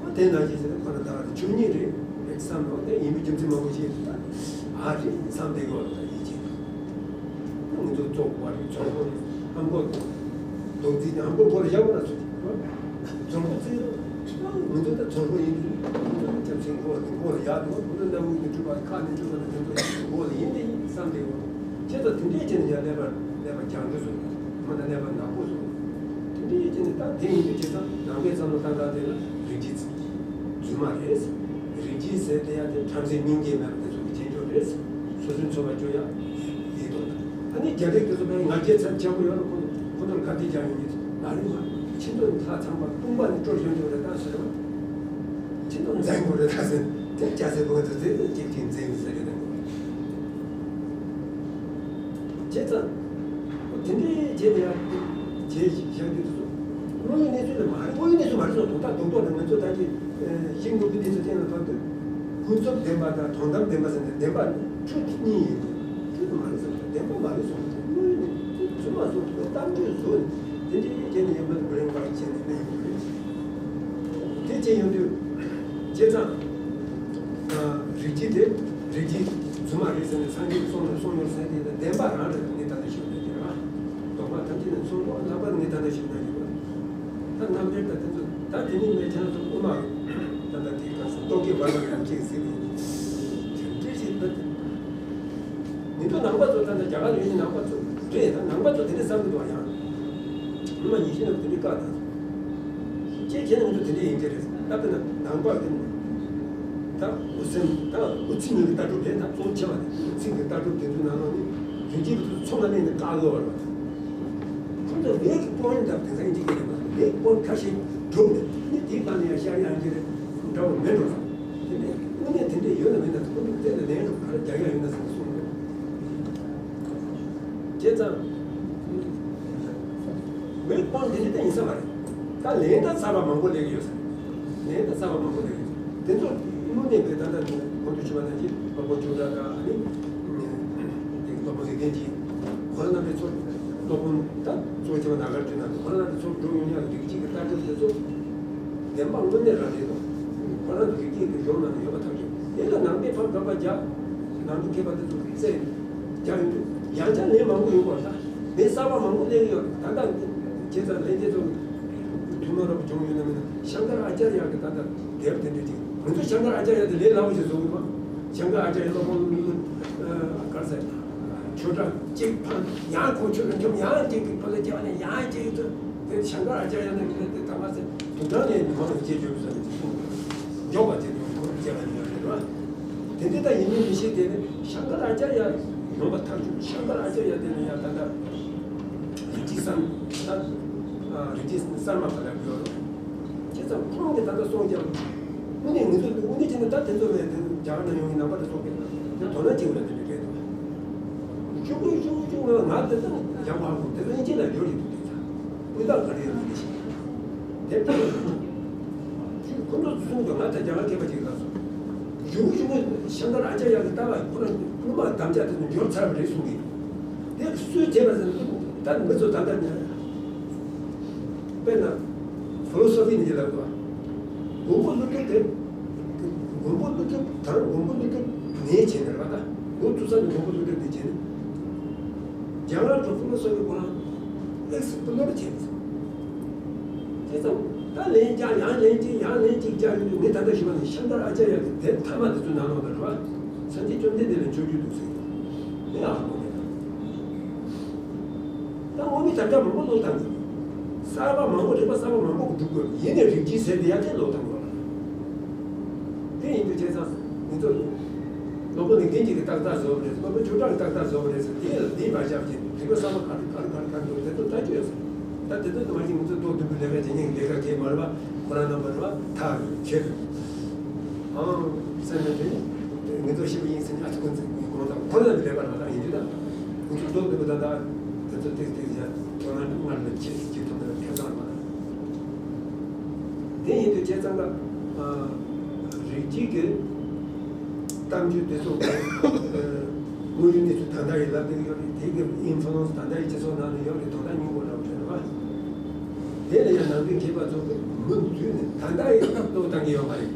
ཨ་དེ་ནང་བཞིན་བྱས་ན་ཁོ་ན་ད་ག་རེ་ཆོས་ཉིད་རེད་རེད་བསམ་ནོ། དེ་ཡིན་པའི་རྒྱུ་མཚན་མང་པོ་ཞིག་ད་ཨ་རེད་བསམ་བསྡད་དགོས་པ་ད་ཡིན་གྱི། ང་ཚོ་ཚོགས་པ་རེད། ཚོགས་པ་རེད། ཨ་མགོ་རྡོག་རྫིས་ཨ་མགོ་མགོ་ལ་ཡག་པོ་ན་ཚོད། ཚོགས་པ་རྩིས་རོགས། ང་ཚོ་ད་ཚོགས་པ་ཡིན་དུས་ང་ཚོ་སྐྱབས་སེམས་མགོ་ལ་མགོ་ལ་ཡག་འདུག་ང་ཚོ་རྣམ་ཀུན་གྱི་སྤྲུལ་པ་ཁ་ནས་སྤྲུལ་པ་ལ་ང་ཚོ་མགོ་ལ་ཡིན་དེ་ཡིན་བསམ་བསྡད་དགོས། བྱས་ཙང་དེ་འདྲའི་བྱས་ནས་ཡང་ཀླད་པ་ཀླད་པ་རྒྱང་རིང་བཟོ། མ་ད་ཀླད་པ་ནག་པོ་བཟོ། དེ་འདྲའི་བྱས་ནས་ད་དེ་ཡིན་དུས་བྱས་ཙང་ནང་པའི་བསམ་བློ་བཏང་སྟངས་དེ་ལ་རིགས་རྒྱུད་རྫུན་མ་རེད། རིགས་རྒྱུད་ཟེར་དེ་ཡང་དེ་བྲམ་ཟེ་སྙིང་རྗེ་མེད་པ་དེ་ཚོ་གི་སྐྱོན་བརྗོད་རེད། སོ་སོའི་ཚོར་བ་བརྗོད་ཡག་དེ་དོན་དག་ཨ་ནི་རྒྱ་རིགས་དེ་ཚོ་ཕར་ང་རྒྱལ་ཚབས་ཆེན་པོ་ཡོད་ལ། ཁོ་ཁོ་ཚོར་ཁ་གཏད་རྒྱག་ཡོང་གི་མ་རེད་མ། ཁྱེད་ཚོ་ལྷ་ཚངས་པ་སྟོང་པ་ནས་སྤྲོ་བཞིན་དུ་རེད་ད་ཟེར་བ། ཁྱེད་ཚོ་འཛིན་དགོས་རེད་ད་ཟེར། དེ་སྐྱ་སེར་པོ་ཚོ་དེ་གཅིག་གཅིག་འཛིན་ཟེར་གི་འདུག་བྱས་ཙང་། དེ་འདྲའི་རྗེས་ལ་ཡང་རྗེས་བཞག་རྒྱུ་དེ་ཚོ་དངོས་ཡོད་གནས་ཚུལ་ལ་མ་རེད། དངོས་ཡོད་གནས་ཚུལ་མ་རེད་སོང་། དོན་དག་རྡོག་རྡོག་ལ་ང་ཚོ་ད་ཅི་ཤིང་ནོར་བུ་གནས་ཚུལ་བསྟན་ལ་བབ་དུས། ཀུན་རྫོབ་བདེན་པ་དང་དོན་དམ་བདེན་པ་ཟེར་ནས་བདེན་པ་ཆོས་གཉིས་ཡིན། ཆོས་དུ་མ་རེད་ཟེར་ན་བདེན་པ་མ་རེད་སོང་། དངོས་ཡོད་གནས་ཚུལ་མ་སོང་དུས་གཏམ་བརྗོད་བཟོ་ནས་དེ་འདྲའི་རྗེས་ལ་ཡང་མ་རིག་པ་རིག་པ་བྱས་ནས་གནས་ཡོང་གི་རེད། དེ་བྱས་ཡོང་དུས་བྱས་ཙང་། རིགས་རྒྱུད་དེ་རིགས་རྒྱུད་རྫུན་མ་རེད་ཟེར་ནས་སངས་རྒྱས་ཀྱིས་གསུངས་ན་གསུངས་ཡོད་ཟེར་དེ་ལ་བདེན་པ་རང་རེད། ངས་ད་ལྟ་ཞུས་པ་དེ་རེད་བ། ལྡོག་པ་ཐམས་ཅད་ནི་མཚུངས་པ། ལྷག་པར་ངས་ད་ལྟ་ཞུས་པ་ཡིན་པ། ད་རྣམ་འགྲེལ་ད་དེ་ཚོ་ད་དེ་ནི་མེད་ཁྱེད་རང་ཚོ་དབུ་མ་ད་ལྟ་དེའི་སྐབས་སུ་རྟོག་གེ་བར་མ་ཡང་གཅིག་ཟེར་ནས་དེ་འདྲ་ཞིག་ད་དེ། མི་འདུག་ནང་པ་ཚོ་ད་ལྟ་རྒྱ་གར་ཡོད་ཀྱི་ནང་པ་ཚོ་རེད། ད་ནང་པ་ཚོ་དེ་འདྲ་བསམ་གི་འདུག་ཡང་། སྔོན་མ་ཉི་ཤུ་ནང་དེ་འདྲའི་བཀའ་བཏང་སོང་། ཅེས་བྱས་ན་ང་ཚོ་དེ་འདྲ་ཡིན་གྱི་རེད། ད་དཔེར་ན་ནང་པ་གི་ད་དབུ་སེམས་ད་དབུ་ཚིགས་གཉིས་ཀྱི་ལྟ་གྲུབ་རེད། ད་གཙོ་ཆེ་བ་དེ་དབུ་ཚིགས་ཀྱི་ལྟ་གྲུབ་དེ་ཚོའི་ནང་ལོགས་ནས་རིགས་རྒྱུད་དེ་ཚོ་ཚང་མ་གླེང་ནས་བཀག་དགོས་པ་རེད། ཁོང་ཚོ་ལས་ཀྱི་དཔོན་ད་དེང་སང་ཡིན་གྱི་རེད་མ་གཏོགས་ལས་ཀྱི་དཔོན་ཁ་ཤས་སྒྲུབ་ནས་ནི་དེའི་སྟེང་ནས་ཡང་ཤར་ཡང་གྱི་རེད། འདྲ་བོ་མེད་འགྲོ་ས། དེ་ནས་དངོས་གནས་དེ་འདྲས་ཡོད་ན་མེད་ན་ཁོང་ཚོ་དེ་ལ་ལན་རུ་ག་རེ་རྒྱག་ཡ་ཡོད་ན་ཟེར་ནས་གསུངས་འདུག་བྱས་ཙང་། མི་དཔོན་དེ་འདྲ་ཡིན་ས་མ་རེད། ད་ལན་ད་གསར་པ་མང་པོ་སླེབས་ཀྱི་ཡོད་ས་རེད། ལན་ད་གསར་པ་མང་པོ་སླེབས་ཀྱི་ཡོད་ས་རེད། དེ་ཚོ་དངོས་གནས་པའི་ད་ལྟ་ནས་གོང་དུ་ཞུས་པ་ནང་བཞིན་སློབ་དཔོན་ཆོས་གྲགས་དང་ཨ་ནི། དེ་སློབ་དཔོན་ལེགས་ལྡན་གྱིས་ཁོ་རང་རྣམ་པའི་ཚོ་སློབ་དཔོན་ད་གཙོ་བོ་ཆེ་བ་ནཱ་ག་ཨར་ཇུ་ན་ཁོ་རང་རྣམ་པའི་ཚོ་འགྲོ་ཡོང་ཡག་རིགས་གཅིག་གི་ལྟ་གྲུབ་དེ་ཚོ་བདེན་པ་དངོས་གནས་རང་རེད་དོ། ཁོ་རང་ཚོ་རིགས་གཅིག་གི་གཞུང་ནང་ནས་ཡོད་པ་ཐག་ཆོད། དེ་ལ་ནང་པའི་ཕར་དགག་པ་རྒྱག་ནང་དུ་མཁས་པ་དེ་ཚོ་གིས་རྩད་རྒྱག་ཡོང་དུས་ཡང་བསྐྱར་ལན་མང་པོ་ཡོང་བ་ལ། ལན་གསར་པ་མང་པོ་གླེང་ཡོད། ད་ལྟ་བྱས་ཙང་ལན་དེ་ཚོ་ཐུན་མོང་རབ་བྱུང་ཡོད་ན་མིན་ན་ཤངྐར་ཨཱ་ཙཱརྱ་གི་ད་ལྟ་དེབ་དེ་འདྲ་ཅིག་ང་ཚོ་ཤངྐར་ཨཱ་ཙཱརྱ་དེ་ལས་སླ་པོ་ཞིག་བཟོ་གི་མ། ཤངྐར་ཨཱ་ཙཱརྱ་སློབ་དཔོན་ག་རེ་ཟེར། ཆོས་གྲགས་གཅིག་ཕར་ཡང་ཁོང་ཆོས་གྲགས་འཇོམས་ཡང་གཅིག་གི་ཕར་ལ་བཅར་ནས་ཡང་གཅིག་ཚོ་དེ་ཤངྐར་ཨཱ་ཙཱརྱ་ནས་དེ་ད་མ་ཟེར་དུ་དྲང་ནས་མ་ལ་བཅད་བྱོས་ཟེར་ནས་འཇོག་པ་དེ་ནས་ཁོང་བཅད་པ་ནས་ཡང་རེད་བ། དེ་འདི་ལྟ་ཡིན་མིན་མི་ཤེས། དེ་ནི་ཤངྐ་ར་ཨཱ་ཙཱརྱ་ཡོང་བ་ཐག་ཆོད། ཤངྐ་ར་ཨཱ་ཙཱརྱ་དེ་ནི་ཡང་ད་ལྟ་རིགས་རྒྱུད་གསར་ད་རིགས་རྒྱུད་གསར་མ་པ་ལ་ཡོད་རེད། བྱས་ཙང་ཁོང་གིས་ད་ལྟ་གསུངས་ཀྱང་དངོས་གནས་ངེས་ཚོ་དངོས་གནས་བྱས་ན་ད་དེ་ཚོ་ལས་དེ་རྒྱ་གར་ན་ཡོང་བའི་ནང་པ་དེ་ཚོ་གིས་དེ་དོ་སྣང་བྱེད་དགོས་ལ་དེ་འདྲ་རེད་འདུག་ཤོག་གུ་ཤོག་གུ་ཤོག་ང་ང་དེ་ཚོ་ཡག་པོ་ཧ་གོ། དེ་ཚོ་ཨིན་ཇི་ལ་བསྒྱུར་ཡོད་འདུག་དེ་ཚོ་ཀུན་བཏགས་ག་རེ་ཡོད་མི་འདི་ཞིག་དེ་ལྟར་ཁོ་ཚོ་གསུངས་ཀྱང་ང་ད་རྒྱ་གར་མཁས་པ་ཅིག་ལ་སོང་། གཞུག་གུ་གཞུག་གུ་ཤངྐ་ར་ཨཱ་ཙཱརྱ་གི་ལྟ་བ་ཁོ་རང་ཀུན་མ་དམ་བཅའ་དེ་ཚོ་འབྱོར་ཚར་བ་རེད་གསུངས་ཀྱི། དེ་སུས་བྱས་པ་ཟེར་ན་ད་མི་ཚོ་ད་ལྟ་ནས་དཔེར་ན་ཕི་ལོ་སོ་ཕི་ནི་ཅི་ལབ་དགོས། མགོན་པོ་ཀླུ་སྒྲུབ་དེ། མགོན་པོ་ཀླུ་སྒྲུབ་དང་མགོན་པོ་ཀླུ་སྒྲུབ་ནས་བྱས་ནས་རེད་པ། ད་མགོ་བཙུགས་ས་ནི་མགོན་པོ་ཀླུ་སྒྲུབ་ནས་བྱས་ནས། རྒྱ་གར་གྱི་ཕི་ལོ་སོ་ཕི་ཁོ་རང་ཨེག་སི་པི་ལོར་བྱས་ནས། བྱས་ཙང་ད་ལན་རྒྱག་ཡང་ལན་གཅིག་ཡང་ལན་གཅིག་རྒྱག་ཡོང་དུས་ངས་ད་ལྟ་ཞུས་པ་ནི་ཤངྐ་ར་ཨཱ་ཙཱརྱ་གི་དེབ་མཐའ་མ་དེ་ཚོའི་ནང་ལོགས་ལ་རེད་པ། སངས་རྒྱས་བཅོམ་ལྡན་འདས་ལ་མཆོད་རྒྱུ་འདུག་ཟེར། ཡང་ཧ་གོ་མེད། ད་དངོས་གནས་དམ་བཅའ་མང་པོ་བློས་བཏང་གི་འདུག། གསར་པ་མང་པོ་རིག་པ་གསར་པ་མང་པོ་སྒྲུབ་དགོས། ཡིན་ནའི་རིགས་གཅིག་ཟེར་དེ་ཡང་དེ་བློས་བཏང་དགོས། དེ་ཡིན་དུས་བྱས་ཙང་ང་ཚོ་ནོར་བུ་ལེགས་ལྡན་གྱིས་ཏག་ཏག་བཟོས་པ་རེད། ནོར་བུ་ཆོས་གྲགས་ཀྱིས་ཏག་ཏག་བཟོས་པ་རེད་ཟེར། དེ་ལ་འདི་མ་བཞག་ཅིག་རིག་པ་གསར་པ་ག་རེ་ག་རེ་ག་རེ་ག་རེ་འདུག། དེ་ཚོ་ལྟ་རྒྱུ་ཡོད་ཟེར། ད་དེ་ཚོ་དུ་མ་ཅིག་ང་ཚོ་ཏོག་བདུན་པའི་ལས་ཀ་བྱེད་མཁན་གྱི་ལས་ཀ་གལ་མ་རེད་པ། ཁོ་རང་རྣམ་པ་རེད་པ། ཐག་ཆོད། ཨང་། སེམས་ནང་དེ་ངེད་ཚོ་ཤི་བ་ཡིན་ཟེར་ནས་ཨ་ཅེ་ཁོང་ཚོས་དགོངས་དག་ཁོ་རང་ལ་ལས་ཀ་རེད་པ། ད་ཡིན་དུས་ད་ང་ཚོ་ཏོག་བདུན་པ་ད་ད་དེ་ཚོ་ཏིག་ཏིག་བྱས་དོ་སྣང་སྔར་ལས་ཇེ་ཇེ་ཐུབ་ནས་ཁྱད་མཚར་མ་རེད། དེ་ཡིན་དུས་བྱས་ཙང་ད་རིགས་གཅིག་གི་གཏམ་རྒྱུད་དེ་ཚོ་དངོས་ཡོད་གནས་ཚུལ་ད་ལྟ་ཡི་ལབ་བསྡད་ཡོད་རེད། དེ་གི་ཨིན་ཕུ་ལུ་ཨེན་སི་ད་ལྟ་ཡི་སྤྱི་ཚོགས་ནང་ལ་ཡོད་རེད། དོན་དག་སྙིང་པོ་འདྲ་བོ་རེད་པ། དེ་ལ་ཡང་ནང་པའི་མཁས་པ་ཚོ་གིས་མུ་མཐུད་ནས་ད་ལྟ་ཡི་བློས་བཏང་གི་ཡོད་མ་རེད།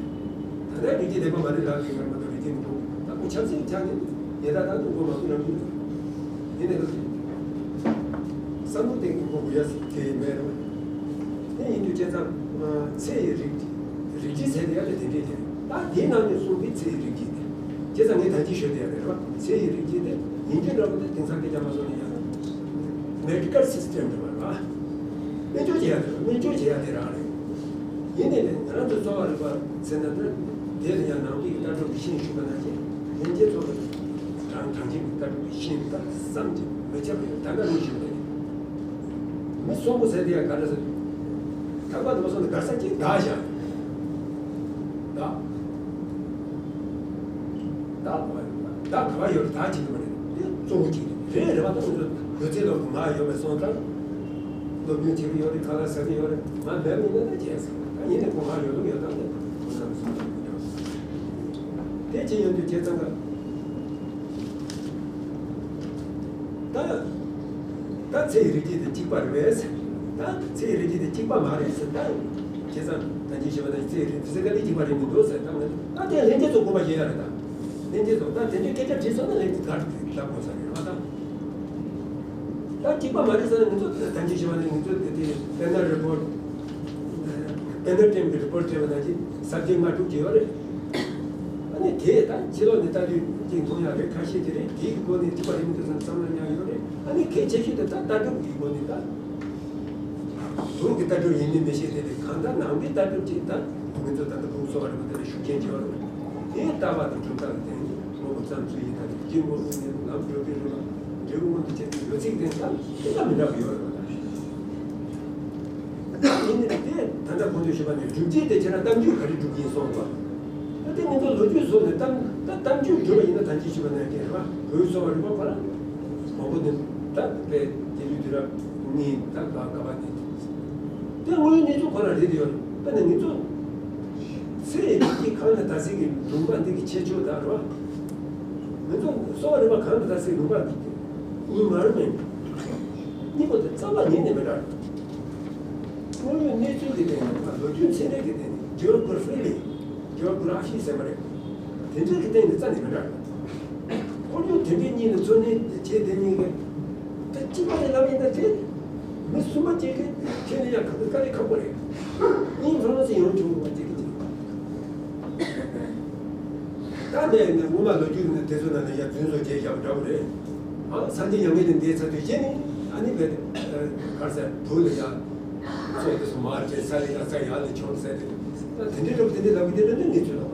ད་ལྟ་རིགས་གཅིག་བདེན་པ་མ་རེད་ལབ་ཀྱི་ཡོད་མ་གཏོགས་རིགས་གཅིག་མི་འདུག། ད་ཁོ་ཆབ་སྲིད་ཆ་ནས་ཉེ་ད་ད་དུང་མགོ་མ་ཚོས་ལབ་ཀྱི་འདུག། ཡིན་ནའི་བསམ་བློ་གཏོང་གི་མགོ་འགུལ་ཡ་དེ་མེད་རེད། དེ་ཡིན་དུས་བྱས་ཙང་ཚེ་ཡི་རིགས་རིགས་གཅིག་ཟེར་དེ་ཡ་དེ་དེ་འདྲས་དེ་རེད། ད་དེའི་ནང་ནས་གསུངས་པའི་ཚེ་ཡི་རིགས་གཅིག་དེ། བྱས་ཙང་ངས་ད་ཅི་ཤོད་དེ་ཡ་རེད་པ། ཚེ་ཡི་རིགས་གཅིག་དེ་ཡིན་རྒྱུ་འདྲ་པོ་དེ་དེང་སང་སྐད་ཆ་མ་བཟོ་ནས་ཡ་ན་མེ་ཊི་ཀལ་སིས་ཊེམ་རེད་པ། སྨན་བཅོས་བྱེད་ཡ་དེ་རེད། སྨན་བཅོས་བྱེད་ཡ་དེ་རང་རེད། ཡིན་ནའི་ང་རང་ཚོ་གསོ་བ་རིག་པ་ཟེར་ན་ད་དེ་ལ་ཡང་ནང་པའི་ལྟ་གྲུབ་ཀྱི་ཤིང་ཞུགས་པ་ནང་བཞིན་ལྷན་སྐྱེས་ཚོ་ལ་རང་གྲངས་ཅན་གྱི་ལྟ་གྲུབ་ཀྱི་ཤིང་ལྟར་བསམ་གྱིས་མི་ཁྱབ་པ་ཡོད། ད་ལྟ་མི་ཞུགས་པ་ཡིན། མི་གསོན་པོ་ཟེར་དེ་ཡང་ག་འདྲ་ཟེར། ཐག་པ་དུ་མ་སོང་ནས་སྒར་ས་གཅིག་བདག་བཞག། བདག་བདག་ག་བ་ཡོད། བདག་ག་བ་ཡོད་རེད། བདག་བྱེད་ཀྱི་མ་རེད། དེ་གཙོ་བོ་གཅིག་རེད། རེད་རེད་པ། ད་ང་ཚོ་གོས་ཚེ་ལོ་ང་ཡོད་པའི་སོང་ཙང་སློབ་སྦྱོང་བྱེད་ཀྱི་ཡོད་རེད། ཁ་ལག་ཟ་གི་ཡོད་རེད། ང་མེད་པ་ཡིན་ན་ད་བྱས་ཟེར། ད་ཡིན་ནའི་ཁོ་ང་ཡོད་ལུགས་ཡོད་སྟངས་དེ་ཁོ་ཚོ་ལ་སོང་ཙང་མི་འདྲ་བ། དེ་བྱས་ཡོང་དུས་བྱས་ཙང་ག་ད་ད་ཚེ་ཡི་རིགས་གཅིག་དེ་གཅིག་པ་རེད་ཟེར། ད་ཚེ་ཡི་རིགས་གཅིག་དེ་གཅིག་པ་མ་རེད་ཟེར། ད་བྱས་ཙང་ད་ཅི་ཞེས་པ་ད་ཚེ་ཡི་རིགས་དེ་ཚེ་ག་ནས་གཅིག་པ་རེད་མི་འདུག་ཟེར། ད་ང་ད་དེ་ལྷན་སྐྱེས་ཚོ་དགོངས་པ་བཞེས་ཡ་རེད། ད་ལྷན་སྐྱེས་ཚོ་ད་དེ་འདྲའི་སྐད་ཆ་དྲིས་སོང་ན་ལྷན་སྐྱེས་ག་རེ་ལབ་དགོས་ས་རེད་བ། ད་ད་གཅིག་པ་མ་རེད་ཟེར་ན་ང་ཚོ་ད་ཅི་ཞེས་པ་ནས་ང་ཚོ་དེ་དེ་པེ་ནལ་རི་པོར་ཊི་པེ་ནལ་ཊིམ་གྱི་རི་པོར་ཊི་བྲིས་པ་ནང་བཞིན་ས་བཅད་ལྔ་དྲུག་ཅིག་ཡོད་རེད། ཨ་ནི་དེ་ད་ཕྱི་ལོགས་ནས་ལྟ་དུས་གཅིག་མཐོང་ཡག་རེད། ཁ་ཤས་ཀྱི་རེད། དེའི་སྒོ་ནས་གཅིག་པ་རེད་མི་འདུག་བསམ་བསམ་བློ་ཉར་ཡོད་རེད། ཨ་ནི་གལ་ཆེ་ཤོས་དེ་ད་ལྟ་གྲུབ་ཀྱི་སྒོ་ནས་ད་བོད་ཀྱི་ལྟ་གྲུབ་ཡིན་མིན་མི་ཤེས། དེ་ནི་གང་ལྟར་ནང་པའི་ལྟ་གྲུབ་ཅིག་ད་ང་ཚོ་ད་ལྟ་ཕུང་གསོ་བ་རིག་པ་དེ་ལ་ཤུགས་རྐྱེན་ཅིག་ཡོད་རེད། དེའི་ལྟ་བ་དང་གྲུབ་མཐའ་ལ་བརྟེན་ནས་དངོས་པོ་ཙམ་ཚུལ་ཡིན་ད་ནི་སྐྱེ་དངོས་ཀུན་ནས་ལམ་གྲོལ་གྱི་རེད་པ། འབྲས་བུ་མངོན་དུ་བྱེད་པའི་ཡོད་ཚིག་དེ་ལྟ་དེ་ལ་མི་འདྲ་བ་ཡོད་རེད་པ། ཡིན་ནའི་དེ་ད་ལྟ་གོང་དུ་ཞུས་པ་ནས་སྒྲུབ་བྱེད་དེ་ཁྱེད་རང་གཏམ་རྒྱུད་ག་རེ་སྒྲུབ་ཀྱི་ཡིན་གསུངས་པ། ད་དེ་ང་ཚོ་ལོ་རྒྱུས་བཟུང་ནས་གཏམ་ད་གཏམ་རྒྱུད་སྒྲུབ་པ་ཡིན་ན་ད་ཅི་ཞུས་པ་ནས་ཀྱི་རེད་པ། བོད་གསོ་བ་རིག་པ་ཁོ་རང་མང་པོ་ནས་ད་དཔེ་དེ་དུས་དུས་རབས་གཉིས་ད་ག་ག་པ་ནས་དེ་དངོས་ཡོད་གནས་ཚུལ་ཁོ་རང་རེད་དེ་ཡོད་རེད། དཔེར་ན་ང་ཚོ་ཚེ་འདི་གང་ལ་ད་ཚིག་གི་ལུང་པ་འདི་གི་ཁྱད་ཆོས་དང་རེད་པ། ང་ཚོ་གསོ་བ་རིག་པ་གང་ལ་ད་ཚིག་ལུང་པ་འདི་གཉིས་མ་རུ་མེད། གཉིས་པོ་དེ་རྩ་བ་ཉིད་ནས་མི་འདྲ། དངོས་ཡོད་གནས་ཚུལ་གྱི་སྟེང་ནས་དང་ལོ་རྒྱུས་ཚན་རིག་གི་སྟེང་ནས་ཇི་ཨོ་གྷ་ར་ཕི་ལི། ཇི་ཨོ་གྷ་ར་ཕི་ཟེར་བ་རེད། དེ་འདྲའི་གི་སྟེང་ནས་རྩ་ནས་མི་འདྲ། ཁོར་ཡུག་དེ་འདྲའི་གཉིས་ལ་འཚོ་གནས་བྱས་དེ་གཉིས་ཀ་ད་གཅིག་པ་རེད་ལབ་ཡིན་ན་དེ་མི་གསུམ་པ་གཅིག་གིས་ཁྱེད་ནི་ཡང་ག་ཚོད་དཀའ་ལས་ཁག་པོ་རེད། ཨིན་ཧྥུ་ལུ་ཨེན་སི་ཡོང་བྱུང་བ་གཅིག་གིས་གཅིག་ད་ནས་ནས་སྔོན་མ་ལོ་རྒྱུས་ནས་དེ་ཚོ་ནང་ནས་ཡར་རྫུན་བཟོ་བྱས་བཞག་པ་འདྲ་བོ་རེད། ཨ་སངས་རྒྱས་མྱ་ངན་ལས་འདས་ཚར་དུས་རྗེས་ནས་ཨ་ནི་བས་གར་ཟེར་བོད་ལ་ཡར་ཚོགས་དེ་ཚོ་མར་བྱས་ས་ལས་ཡར་ས་ཡར་ལས་བྱུང་ཟེར་ཏེ། ད་དེ་འདྲའི་འདྲ་བོ་དེ་འདྲའི་ལབ་གི་དེ་འདྲ་ནི་གནས་ཚུལ་ལ་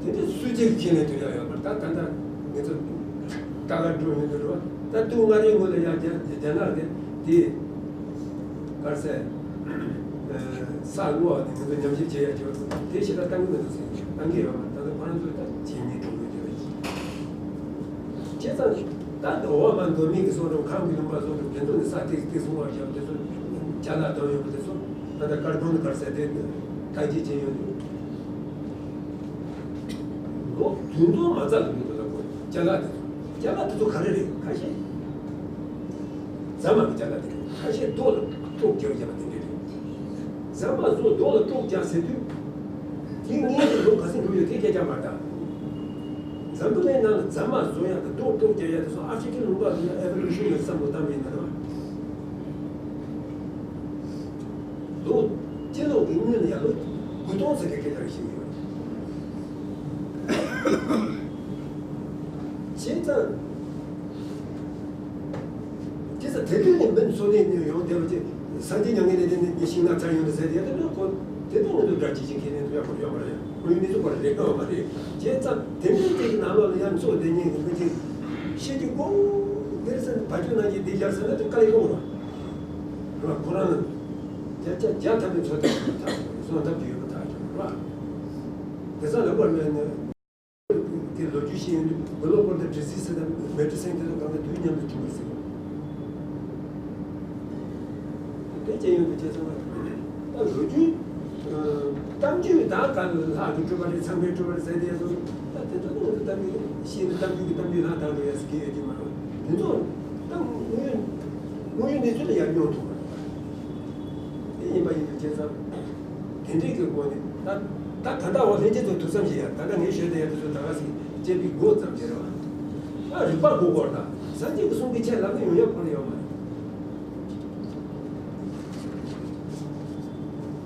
དེ་འདྲའི་སུ་གཅིག་གི་ཁས་ལེན་ཐུབ་ཡག་ཡོད་མ་རེད། ད་ད་ལྟ་ང་ཚོ་ལྟ་ག་འགྲོ་ཡོང་གི་རེད་བ། ད་དུས་སྔ་རེའི་སྔོན་ལ་ཡང་རྒྱ་རྒྱ་ནག་གི་དེ་གར་ཟེར་ས་བསྔོ་བ་དེ་ང་ཚོ་ཉམས་ཞིབ་བྱེད་ཡག་ཅིག་ཡོད་རེད། དེ་ཞེ་དྲག་བཏང་གི་མི་འདུག་ཟེར་གྱི་བཏང་གི་ཡོད་མ་རེད། ད་ལྟ་ཁོ་རང་ཚོས་ད་བྱེད་ཉེས་གྲོགས་པོ་བརྒྱབ་ཡོད། བྱས་ཙང་ད་འོ་བ་མ་མདོ་སྨད་ཀྱི་གསུང་རབ་ཁམས་ཀྱི་ལུང་པ་གསུང་རབ་དེ་ཚོ་ནི་ས་ཏིག་ཏིག་གསུང་བ་བཞག་དེ་ཚོ་ཅ་ལག་བཏང་ཡོད་པ་དེ་ཚོ་ད་ལྟ་དཀར་སྒོར་ནི་གར་ཟེར་དེ་ཐག་གཅོད་བྱས་ཡོད་འདུག། ལོ་བདུན་སྟོང་མ་རྩ་ལ་མི་འདུག་ལ་ཁོ་ཅ་ལག་དེ་ཚོ་ཅ་ལག་དེ་ཚོ་ག་རེ་རེད། ཁ་ཤས་རྫ་མ་གི་ཅ་ལག་དེ་རེད། ཁ་ཤས་རྡོ་ལ་ཏོག་རྒྱག་རྒྱག་པ་དེ་འདྲ་རེད། རྫ་མ་བཟོ་རྡོ་ལ་ཏོག་རྒྱག་ཟེར་དུས་དེ་ངས་ཀྱི་ལོ་ག་ཚོད་འགྲོ་ཡོད་དེ་སྐད་ཆ་མ་རེད་ད། འཛམ་བུ་གླིང་ནང་ལ་རྫ་མ་བཟོ་ཡག་གི་རྡོ་ཏོག་རྒྱག་ཡག་དེ་ཚོ་ཨ་ཧྥི་རི་ཀའི་ལུང་པ་ལ་ཨེ་བོ་ལུ་ཤན་ལ་བསམ་བློ་བཏང་བ་ཡིན་ན་རེད་བ། ལོ་སྤྱི་ལོ་གི་སྔོན་ལ་ཡང་ལོ་དགུ་སྟོང་ཙམ་གྱི་སྐད་ཆ་རེ་བཤད་ཀྱི་ཡོད་རེད། བྱས་ཙང་ དེ་དུས་ནས་མི་འཚོ་གནས་ནས་ཡོང་བསྡད་པ་ཅིག་སངས་རྒྱས་མྱ་ངན་ལས་འདས་ནས་ཤིང་ནགས་ཚར་ཡོང་དུ་ཟེར་ཡ་དེ་ནི་ཁོ་དེ་དུས་ནས་འདུག་འདྲ་ཅི་ཞིག་ཁས་ལེན་ཐུབ་ཡ་ཁོ་ཡོད་མ་རེད། ཁོ་ཡུལ་ནས་སུ་ཁོ་རེ་རེད་ཡོད་མ་རེད། བྱས་ཙང་དེ་འདྲའི་དེ་གི་ནང་ལོགས་ལ་ཡང་འཚོ་བསྡད་མཁན་གི་མི་ཅིག་ཤེས་ཀྱི་དགོངས་དེར་ཟེར་ནས་བ་ཅོ་ནང་གི་འདི་སྦྱར་ཟེར་ན་དེ་དཀའ་ལས་ཁག་པོ་རེད། ཁོ་རང་བརྒྱ་ཆ་བརྒྱ་ཐམ་པའི་འཚོ་ཐབས་ཡོད་པ་ཐག་ཆོད་རེད། གསོན་ཐབས་ཀྱི་ཡོད་པ་ཐག་ཆོད་རེད་བ། དེ་ཚོ་ལ་བར་མེད་ནས། དེ་ལོ་རྒྱུས་ཤེས་ཡོན་དུ་མི་ལོ་སྐོར་དང་དྲི་ཟིག་ཟེར་དང་མེ་ཏྲི་སེང་དེ་ཚོ་གང་ལ་དུས་མཉམ་དུ་བྱུང་བ་ཟེར། དེ་སྐྱེ་ཡོན་དུ་བྱས་ཙང་ད་ལོ་རྒྱུས་གཏམ་རྒྱུད་དང་གང་ལྷག་གི་སྤྲུལ་པ་རེད། ཚངས་པའི་སྤྲུལ་པ་རེད་ཟེར་དེ་ཚོ་ད་དེ་ཚོ་ནི་ང་ཚོ་གཏམ་རྒྱུད་ཤེས་ནི་གཏམ་རྒྱུད་ཀྱི་གཏམ་རྒྱུད་ལྷག་དང་འགྲོ་ཡ་ཟེར་གི་ཡོད་ཀྱི་མ་རེད། དེ་ཚོ་ད་དངོས་ཡོད་དངོས་ཡོད་གནས་ཚུལ་ལ་ཡར་མྱོང་ཐུབ་པ་རེད། དེ་ཡིན་པ་ཡིན་དུ་བྱས་ཙང་། དེ་འདྲའི་གི་སྒོ་ནས་ད་ད་ད་ལྟ་འོ་ལྷན་རྒྱས་ཚོ་ཐུགས་བསམ་བཞེས་ཡ། ད་ལྟ་ངས་ཤོད་བསྡད་ཡ་དེ་ཚོ་ད་ག་ཟིག་བྱེད་པའི་སྒོ་ཙམ་བྱེད་ར་བ། ཨ་རིག་པ་དགོས་སྐོར་ད་སངས་རྒྱས་ཀྱི་གསུང་གི་ཆེད་ལབ་ནས་ཡོང་ཡ་ཁོ་ན་ཡོང་མ་རེད།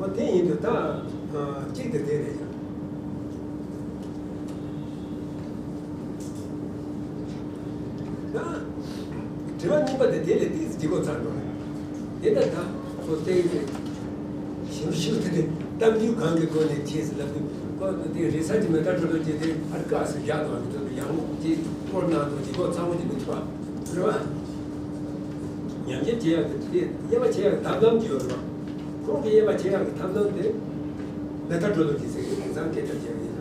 འོ་དེ་ཡིན་དུས་ད་གཅིག་དེ་དེ་རེད་ཡ། ད་དྲི་བ་གཉིས་པ་དེ་དེ་ལས་ཏིག་ཙི་ལྗིད་ཁོག་ཚར་འགྲོ་རེད། དེ་ལྟར་ད་ཁོ་བལྟས་ཏེ་ཞིབ་ཞིབ་དེ་དེ་གཏམ་རྒྱུད་གང་གི་སྒོ་ནས་ཁྱེད་ལབ་དུས་ཁོ་དེ་རེ་ས་ཀྱི་མེ་ཏྲ་གྲོ་ལོད་ཀྱི་དེ་ཨར་ཀ་སུ་བཞག་དང་གི་ཚོད་དུ་ཡང་ལོག་ཅེས་སྐོར་གནང་དང་ལྗིད་ཁོག་ཚ་བོ་ཅིག་མི་ཐུབ་པ་རེད་བ། ཉམས་ཞིབ་བྱེད་ཡག་གི་དེ་དབྱེ་བ་ཕྱེ་ཡག་གི་ཐབས་ལམ་ཅིག་ཡོད་རེད་བ། ཁོང་གི་དབྱེ་བ་ཕྱེ་ཡག་གི་ཐབས་ལམ་དེ་མེ་ཏྲ་གྲོ་ལོད་ཀྱི་ཟེར་གི་དེང་སང་སྐད་ཆ་བྱས་པ་ཡིན་ན་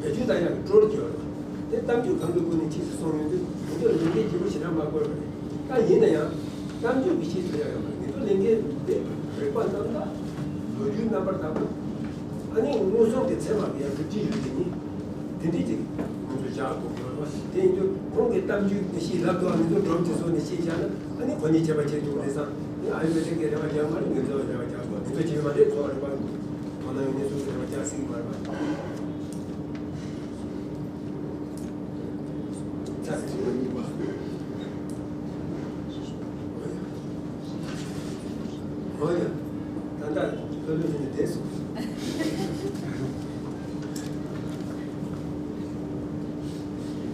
བེད་སྤྱོད་བཏང་ཡག་གི་སྲོལ་ཅིག་ཡོད་རེད་བ། དེ་གཏམ་རྒྱུད་གང་གི་སྒོ་ནས་ཕྱིས་སུ་སོང་ཡོང་དུས་ང་ཚོ་ལས་འགན་ལྗིད་པོ་ཞེ་དྲག་མ་དགོས་པ་རེད། ད་ཡིན་ན་ཡང་གཏམ་རྒྱུད་ཀྱི་ཕྱིས་སུ་ཡང་ཡོད་མ་རེད། ང་ཚོ་ལས་འགན་དེ་རིག་པ་རྣམ་དག་ལོ་རྒྱུས་རྣམ་པར་དག་པ། ཨ་ནི་མངོན་སུམ་གྱི་ཚད་མ་གི་ཡང་སྒྲུབ་ཀྱི་ཡོད་དེ་ནི་དེ་འདྲས་ཅིག་ང་ཚོ་བཞག་དགོས་ཀྱི་ཡོད་རེད་བ། དེ་ཡིན་དུས་ཁོང་གིས་གཏམ་རྒྱུད་འདི་ཤེས་ལབ་འདུག་ང་ཚོ་སྒྲོམ་གྱི་སོ་ནས་ཤེས་བཞག་ན་ཨ་ནི་ཁོ་གཉིས་ཁྱད་པར་ཕྱེ་ཆོག་རེད་བསམ། དེ་ཨ་ཡུ་བེ་ཏྲིག་གི་རེ་བ་རྒྱག་མ་རེད། ང་ཚོ་རེ་བ་རྒྱག་དགོས། ང་ཚོ་བྱེད་མ་རེད། ཚོགས་རེ་བ་དོ་སྣང་ཡོད་ནས་སུ་རེ་བ་རྒྱག་སྲིད་མ་རེད་བ། ཨོ་ཡ། ད་ལྟ་ལྷོད་ལྷོད་བྱས་ནས་བསྡད་སོང་།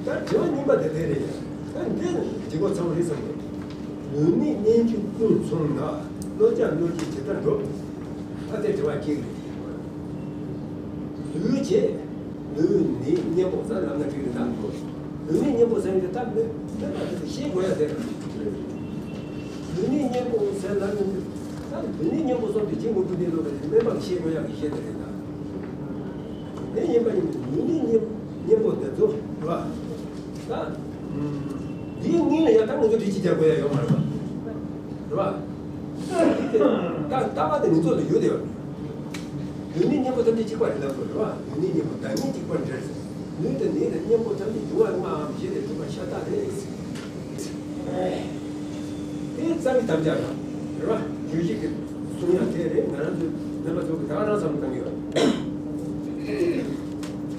ད་དྲི་བ་གཉིས་པ་དེ་དེ་རེད་ཡ། ད་འདི་ལྗིད་ཁོག་ཚ་བོ་རེད་བསམ་གི། ལུས་ནད་གཉེན་གྱིས་ཀུན་མཚོན་ན། གནོད་བྱ་གནོད་བྱེད་ཇི་ལྟར་འགྲུབ། ད་དེ་དྲི་བ་གཅིག་རེད། ལུས་བྱེད། ལུས་ནད་གཉེན་པོ་ཟེར་ལབ་ན་འགྲིག་རེད་ད། ལུས་ནད་གཉེན་པོ་ཟེར་ཡོད་ད་མི་སྨན་པ་དེ་ཚོ་ཤེས་དགོས་ཡ་དེ་རེད། ལུས་ནད་གཉེན་པོ་ཟེར་ལབ་ན་འགྲིག་ད་ལུས་ནད་གཉེན་པོ་སོགས་དེ་ཅི་ངོ་སྤྲོད་དེ་ལོ་རེད། སྨན་པ་ཤེས་དགོས་ཡ་གི་ཤེས་དེ་རེད་ད། དེ་ཡིན་པ་ཡིན་ན་ལུས་ནད་གཉེན་གཉེན་པོ་དེ་ཚོ་རེད་བ། ད། འདིའི་སྔོན་ལ་ཡང་ད་ང་ཚོ་འདི་ཅི་རྒྱག་དགོས་ཡ་ཡོད་མ་རེད་པ། རེད་པ། ད་ལྟ་བ་དེ་ང་ཚོ་ལ་ཡོད་དེ་ཡོད། ལུས་ནད་གཉེན་པོ་ཐམས་ཅད་གཅིག་པ་རེད་ལབ་དགོས་རེད་པ། ལུས་ནད་གཉེན་པོ་བདག་ཉིད་གཅིག་པ་འདྲ་རེད། ལུས་དང་ནད་དང་གཉེན་པོ་ཐམས་ཅད་འབྱུང་བ་སྨྲའམ་ཞེས་པའི་སྒྲུབ་པ་ཤ་སྟག་རེད། དེ་རྩ་བའི་དམ་བཅའ་རེད། རེད་པ། རྗོད་བྱེད་ཀྱི་གསུང་ཡ་དེ་རེད། ང་རང་ཚོའི་ནང་པ་ཚོ་གི་ད་ག་རང་བསམ་བློ་བཏང་གི་ཡོད།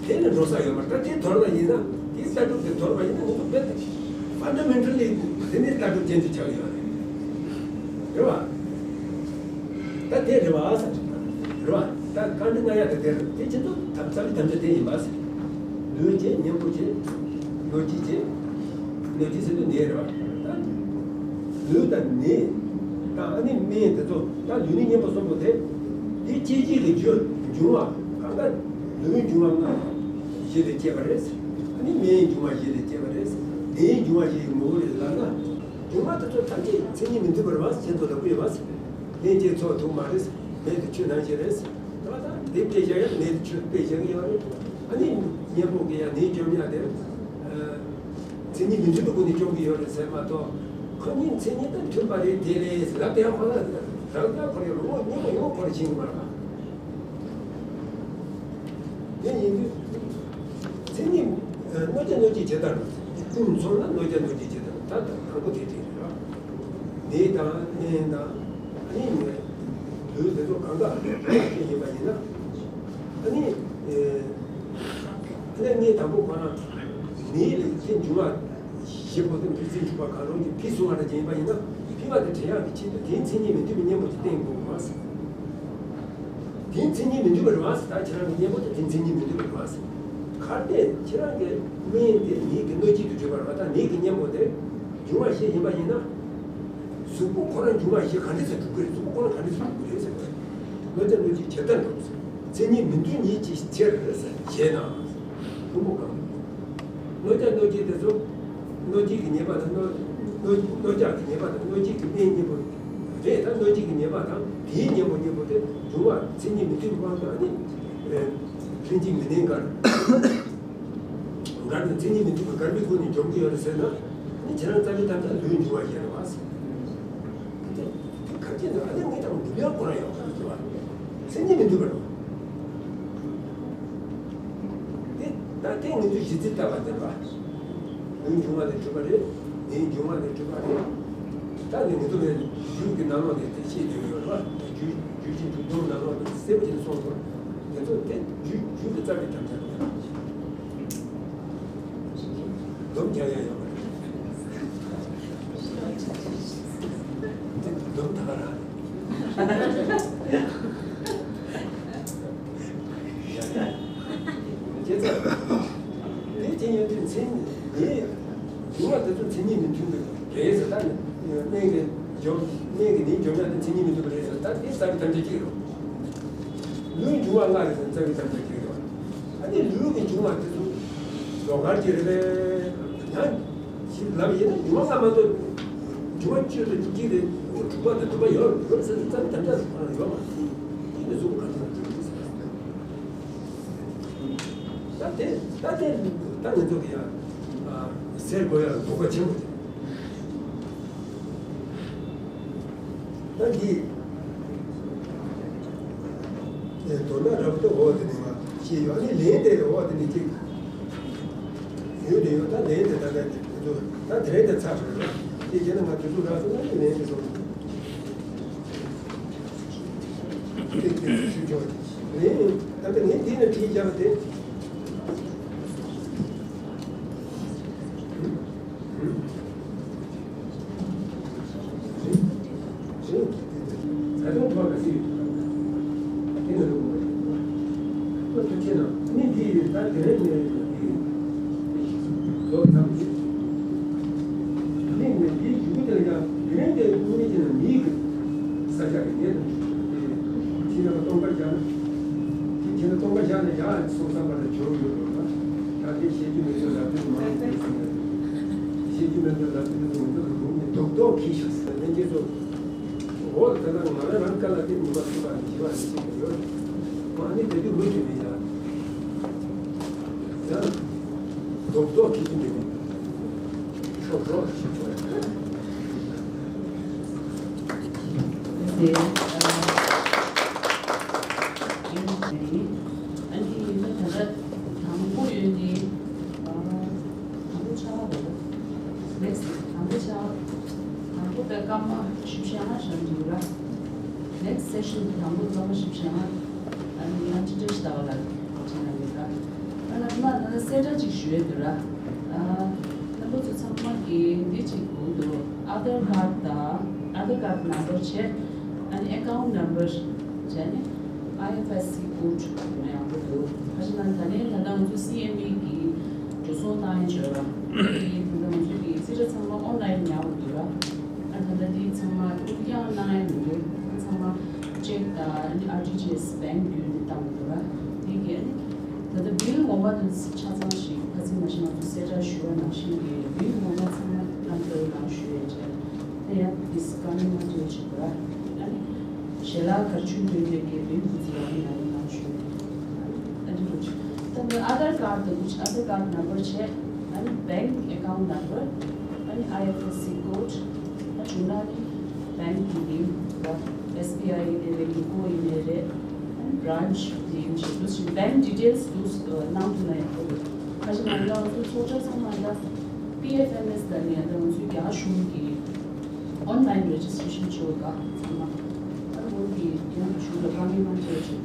དེ་ནི་འགྲོ་ས་ཡོད་མ་རེད། ད་དེ་དོར་བ་ཡིན་ན་དེའི་ལྟ་གྲུབ་དེ་དོར་བ་ཡིན་ན་ང་ཚོ་དཔེ་ཕན་ཌ་མེན་ཊལ་ལི་དེ་ནི་ལྟ་གྲུབ་ཅན་དུ་ཆགས་ཡོད་རེད། རེད་བ། ད་དེ་རེད་བ་ཟེར། རེད་བ། ད་བཀའ་འདྲི་གནང་ཡ་དེ་དེ་རེད། དེ་ཁྱེད་ཚོ་ད་རྩ་བའི་དམ་བཅའ་དེ་ཡིན་པ་ཟེར། ལུས་བྱེད། གཉེན་པོ་བྱེད། གནོད་བྱེད་བྱེད། གནོད་བྱེད་ཟེར་དུས་ནད་རེད་བ། ད་ལུས་དང་ནད་དང་ཨ་ནི་སྨན་དེ་ཚོ་ད་ལུས་ནད་གཉེན་པོ་གསུམ་པོ་དེ་དེ་སྐྱེད་བྱེད་ཀྱི་རྒྱུ་འབྱུང་བ་གང་ག་ལུས་འབྱུང་བ་ལྔ་བཞི་ལས་སྐྱེས་པ་རེད། ཨ་ནི་སྨན་འབྱུང་བ་བཞི་ལས་སྐྱེས་པ་རེད། ནད་འབྱུང་བ་བཞི་ཡི་ངོ་བོ་རེད་ལབ་ན། སྦྱོར་བ་དེ་ཚོ་ཐམས་ཅད་མཚན་ཉིད་མི་མཐུན་པ་རེད་བ། ཁྱེད་ཚོ་ལ་བསྐུལ་བ། ལྷན་སྐྱེས་ཚོགས་དུ་མ་རེད། ནད་དེ་ཆོས་ནང་བཞིན་རེད། ད་ལྟ་དེ་དཔེ་བཞག་ཡ་ནད་དེ་ཆོས་དཔེ་བཞག་གི་ཡོད་རེད། ཨ་ནི་གཉེན་པོ་གི་ཡ་ནད་སྐྱོབ་ཡ་དེ་མཚན་ཉིད་མི་མཐུན་པའི་སྒོ་ནས་སྐྱོབ་གི་ཡོད་རེད་ཟེར་མ་གཏོགས། ཁོ་གཉིས་མཚན་ཉིད་དང་མཐུན་པ་རེད་དེ་རེད་ལབ་དེ་ཡང་ཁོ་ན་རང་ཀྱང་ཁོ་རེ་ངོ་གཉིས་པོ་ཡོང་ཁོ་རེ་ཤེས་གི་མ་རེད་པ། དེ་ཡིན་དུས། མཚན་ཉིད། གནོད་བྱ་གནོད་བྱེད་ཇི་ལྟར་འགྲུབ། ཀུན་མཚོན་ན་གནོད་བྱ་གནོད་བྱེད་ཇི་ལྟར་འགྲུབ། ད་དང་པོ་དེ་དེ་རེད་བ། ནད་དང་གཉན་དང་། ཨ་ནི་ནད། ལུས་དེ་ཚོ་གང་ག་ཡིན་པ་ཡིན་ན། ཨ་ནི། ཨ་ནི་ངས་དང་པོ་ཁོ་རང་ནད་ལས་དེ་འབྱུང་བ། ཞེས་པོ་དེ་འདུལ་འཛིན་འཇུག་པ་གང་རུང་གིས་ཕི་གསུང་བ་དང་བརྒྱན་པ་ཡིན་ན། ཕི་མ་དེ་དྲན་ཡག་གི་ཆེད་དུ་དེའི་མཚན་ཉིད་མི་མཐུན་པའི་གཉེན་པོ་ཅིག་བསྟན་དགོས་མ་ཟད། དེའི་མཚན་ཉིད་མི་མཐུན་པ་རེད་བ་ཟེར། ད་ཁྱེད་རང་གི་གཉེན་པོ་དེ་དེའི་མཚན་ཉིད་མི་མཐུན་པ་རེད་བ་ཟེར། གལ་ཏེ་ཁྱེད་རང་གི་སྨན་དེ་ནད་ཀྱི་གནོད་བྱེད་དུ་གྱུར་པ་རེད་བ། ད་ནད་ཀྱི་གཉེན་པོ་དེ་འབྱུང་བ་བཞི་ཡིན་པ་ཡིན་ན། གཟུགས་པོ་ཁོ་རང་འབྱུང་བ་བཞི་ག་འདྲ་ཟེར་གྲུབ་ཀྱི་རེད། གཟུགས་པོ་ཁོ་རང་ག་འདྲ་ཟེར་གྲུབ་ཀྱི་རེད་ཟེར་བ་རེད། གནོད་བྱ་གནོད་བྱེད་ཇི་ལྟར་འགྲུབ་ཟེར། མཚན་ཉིད་མི་མཐུན་ཉིད་ཀྱི་ཕྱིར་ཟེར་བྱས་ན། ཕུང་པོ་གང་། གནོད་བྱ་གནོད་བྱེད་དེ་ཚོ། གནོད་བྱེད་ཀྱི་ཉེས་པ་དང་གནོད། གནོད་གནོད་བྱ་གི་ཉེས་པ་དང་གནོད་བྱེད་ཀྱི་རྨས་གཉིས་པོ་རེད། ད་གནོད་བྱེད་ཀྱི་ཉེས་པ་དང་དེའི་གཉེན་པོ་གཉིས་པོ་དེ་འབྱུང་བ་མཚན་ཉིད་མི་མཐུན་པ་དང་ནི། ལྷན་ཅིག་མི་གནས་འགལ། འགལ་ནི་མཚན་ཉིད་མི་མཐུན་པ་འགལ་བའི་སྒོ་ནས་འཇོམས་ཀྱི་ཡོད་རེད་ཟེར་ན། ནི་ཁྱེད་རང་རྩ་བའི་དམ་བཅའ་ལུས་འབྱུང་བ་ཡིན་རེད་བ། དེ་ག་ཅི་འདུག་ཨ་ནི་ངས་དང་འདུལ་ཡག་ཁོ་རང་ཡོད་པ་འདུག་བ། མཚན་ཉིད་མི་མཐུན་པ་རེད། དེ་ད་དེ་ངས་ཚུལ་གཞི་རྩིས་བཏབ་པ་དེ་རེད་བ། ལུས་འབྱུང་བ་ལས་གྲུབ་པ་རེད། ནད་འབྱུང་བ་ལས་གྲུབ་པ་རེད། ད་ནི་ངེས་དོན་མེད་རྒྱུད་ཀྱི་ནང་ལོགས་ནས་དེ་ཤེས་དགོས་ཡོད་རེད་བ། རྒྱུད་རྒྱུད་ཀྱི་འཇུག་ལྡོག་ནང་ལོགས་ནས་གསལ་པོ་ཅིག་གསུངས་སོང་། དེ་ཚོ་དེ་རྒྱུད་རྒྱུད་ཀྱི་རྩ་བའི་དམ་བཅའ་རེད། སྡོམ་རྒྱག་ཡ་ཡོད་མ་རེད། དེ་སྡོམ་ད་ག་རང་རེད། ཁྱེད་ཚོ། དེ་དེ་ཡོད་དུས་མཚན་ཉིད། འབྱུང་བ་དེ་ཚོ་མཚན་ཉིད་མི་མཐུན་པ་རེད་ཟེར། ད་ནི་སྨན་གྱི་འཇོམས། སྨན་གྱི་ནད་འཇོམས་ཡ་དེ་མཚན་ཉིད་མི་མཐུན་པ་རེད་ཟེར། ད་དེ་རྩ་བའི་དམ་བཅའ་གཅིག་རེད། ལུས་འབྱུང་བ་ལྔ་རེད་ཟེར། རྩ་བའི་དམ་བཅའ་གཅིག་རེད། ཨ་ནི་ལུས་ཀྱི་འབྱུང་བ་དེ་ཚོ་ཟློས་གར་གྱི་རེད་པས། ཡང་ཞིག་ལབ་ཡིན་ན་འབྱུང་བ་ལྔ་མ་གཏོགས། འབྱུང་བ་བཅུ་དང་བཅུ་གཅིག་རེད། དྲུག་པ་དང་དྲུག་པ་ཡོད་ཡོད་ཟེར། རྩ་བའི་དམ་བཅའ་ཡོད་མ་རེད། དེ་ནི་གཟུགས་པོ་ག་ཚོད་ལ་འགྲོ་གི་ཟེར། ད་དེ་ད་དེ་ད་ང་ཚོ་གི་ཡང་ཟེར་དགོས་ཡ་དོགས་པ་ཆེན་པོ་རེད། ད་འདི། དོ་སྣང་འདྲ་པོ་དེ་འོག་དེ་ནས་མ་ཤེས་ཡོད། ཨ་ནི་ལན་དེ་འོག་དེ་ནས་ཅིག་ཡོད་དེ་ཡོད། ད་ལན་དེ་ད་ད་དེ་ཚོ་ད་དེ་རིང་དེ་ཚར་སོང་ན་ཅིག་བྱས་ན་ང་དུས་ཚོད་རག་སོང་ན་ནི་ལན་དེ་སོང་། ཏིག་ཏིག་ཞུ་ཆོག་ལན་ད་ལྟ་ངས་འདི་ནས་བྲིས་བཞག་པ་དེ། ས་ཆ་གི་ཉེ་དུ་ཕྱིན་ན་སྟོང་པ་བཞག་ན། དེ་ཕྱིན་ན་སྟོང་པ་བཞག་ན་ཡང་སོང་བསམ་པ་ལ་འབྱོར་ཡོད་རེད་བ། ད་དེ་བཤད་རྒྱུ་མེད་དུས་ལབ་དུས་མ་ཡིན་ཟེར་ཡ་རེད། བཤད་རྒྱུ་མེད་དུས་ལབ་དུས་དེ་ཚོ་མི་འདུག་རུང་ནས་རྡོག་རྡོག་ཁྱེར་ཤོག་ཟེར་ལན་རྗེས་སུ། འོ་ད་ལྟ་ང་རང་རང་དཀའ་ལ་དེ་ཉི་མ་ཐུག་པ་ནི་བྱེད་པ་ནི་བྱེད་ཀྱི་ཡོད། ཨ་ནི་དེ་དུས་མུ་མཐུད་ནས་ཡ། ཡང་རྡོག་རྡོག་ཁྱེར་རྒྱུ་མེད་ནས་ཤོག་རོགས་ཞེས་བྱ་བ་རེད། ཨ་ནི་ད་ལྟ་དང་པོ་ཡོད་དེ། དང་པོ་ཆ་བ་རེད། Next དང་པོ་ཆ་བ། དང་པོ་དེ་སྐར་མ་བཞི་བཅུ་ཞེ་ལྔ་བཞག་འདུག་ར། Next session དང་པོ་སྐར་མ་བཞི་བཅུ་ཞེ་ལྔ། ཨ་ནི་ཡང་ཅི་འདྲ་ཞིག་ལྟ་བ་ལ་དྲན་ན་ཡོད་ད། ཨ་ལ་མ་ད་ལྟ་གསལ་བསྒྲགས་ཅིག་ཞུ་ཡས་འདུག་ར། ཨ་རྣམ་པ་ཚོ་ཚང་མ་གིས་འདི་ཅིག་དགོས་འདུག Aadhaar card དང་Aadhaar card number བྱས། ཨ་ནི་account number བྱས་ནས། I F S C code ཡོང་ཡག་པོ་འདུག་ཁ་ཅིག་ན་ད་ནས་ད་ལྟ་ང་ཚོ་C M E གི་འགྲོ་སོང་བཏང་ཡས་བྱོས་ར། ད་ལྟ་ང་ཚོ་གི་རྩིས་ཁྲ་ཚང་མ་online ཉར་དགོས་འདུག་ར། ཨ་ད་ལྟ་འདི་ཚང་མ་ཀུ་ཀྱང་གནང་ཡས་མི་འདུག་ཚང་མ་cheque དང་R T G S bank བརྒྱུད་ནས་བཏང་དགོས་འདུག་ར། འདི་གི་ཨ་ནི་ད་ལྟ་bill ངོ་མ་དང་ཆ་ཚང་ཞིག་ཁ་སང་མ་གཞི་ང་ཚོ་གསལ་བསྒྲགས་ཞུ་བ་ནང་བཞིན་གྱི་bill ངོ་མ་ཚང་མ་ལམ་སྟོན་གནང་ཞུ་ཡས་བྱས། དེ་ཡང་དེ་སྐར་མའི་མ་འདྲ་ཞིག་ར། ཨ་ནི་ཞལ་ལག་གར་ཆུ་འདོན་པའི་དགེ་འདུན་གྱི་ཚེ་ཡང་ཡང་ཡང་ཞུ། ཨ་ནི་ད་ལྟ་Aadhaar card དང་Aadhaar card number བྱས། ཨ་ནི་bank account number ཨ་ནི I F S C code ཨ་བྱུང་ན་ནི་bank གི་མིང་ར། S B I ཡིན་ནའི་རེད། Uco ཡིན་ནའི་རེད། ཨ་ནི་branch དེ་ཡིན་ཞེས་འདུག་ཞིང་bank details དུ་གནང་ཐུབ་ན་ཡག་པོ་འདུག་ཁ་ཅིག་ང་ཚོ་ཚོགས་བཅར་ཚང་མ་ད་P F M S ལ་ནི་ད་ང་ཚོའི་རྒྱ་གཞུང་གི online registration བྱེད་པ་ཚང་མ་ཨ་ནི་འོ་དེ་ཡང་གཞུང་ལ་བཀའ་མོལ་མ་བྱས་ཅིག་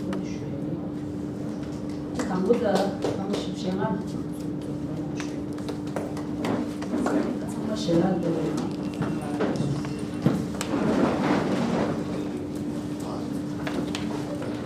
འོ་དེ་ཞུ་ཡ་ཡིན། དང་པོ་ད་སྐར་མ་བཞི་བཅུ་ཞེ་ལྔ་ཚང་མ་ཞལ་ལག་འདོན་པ་ཡིན།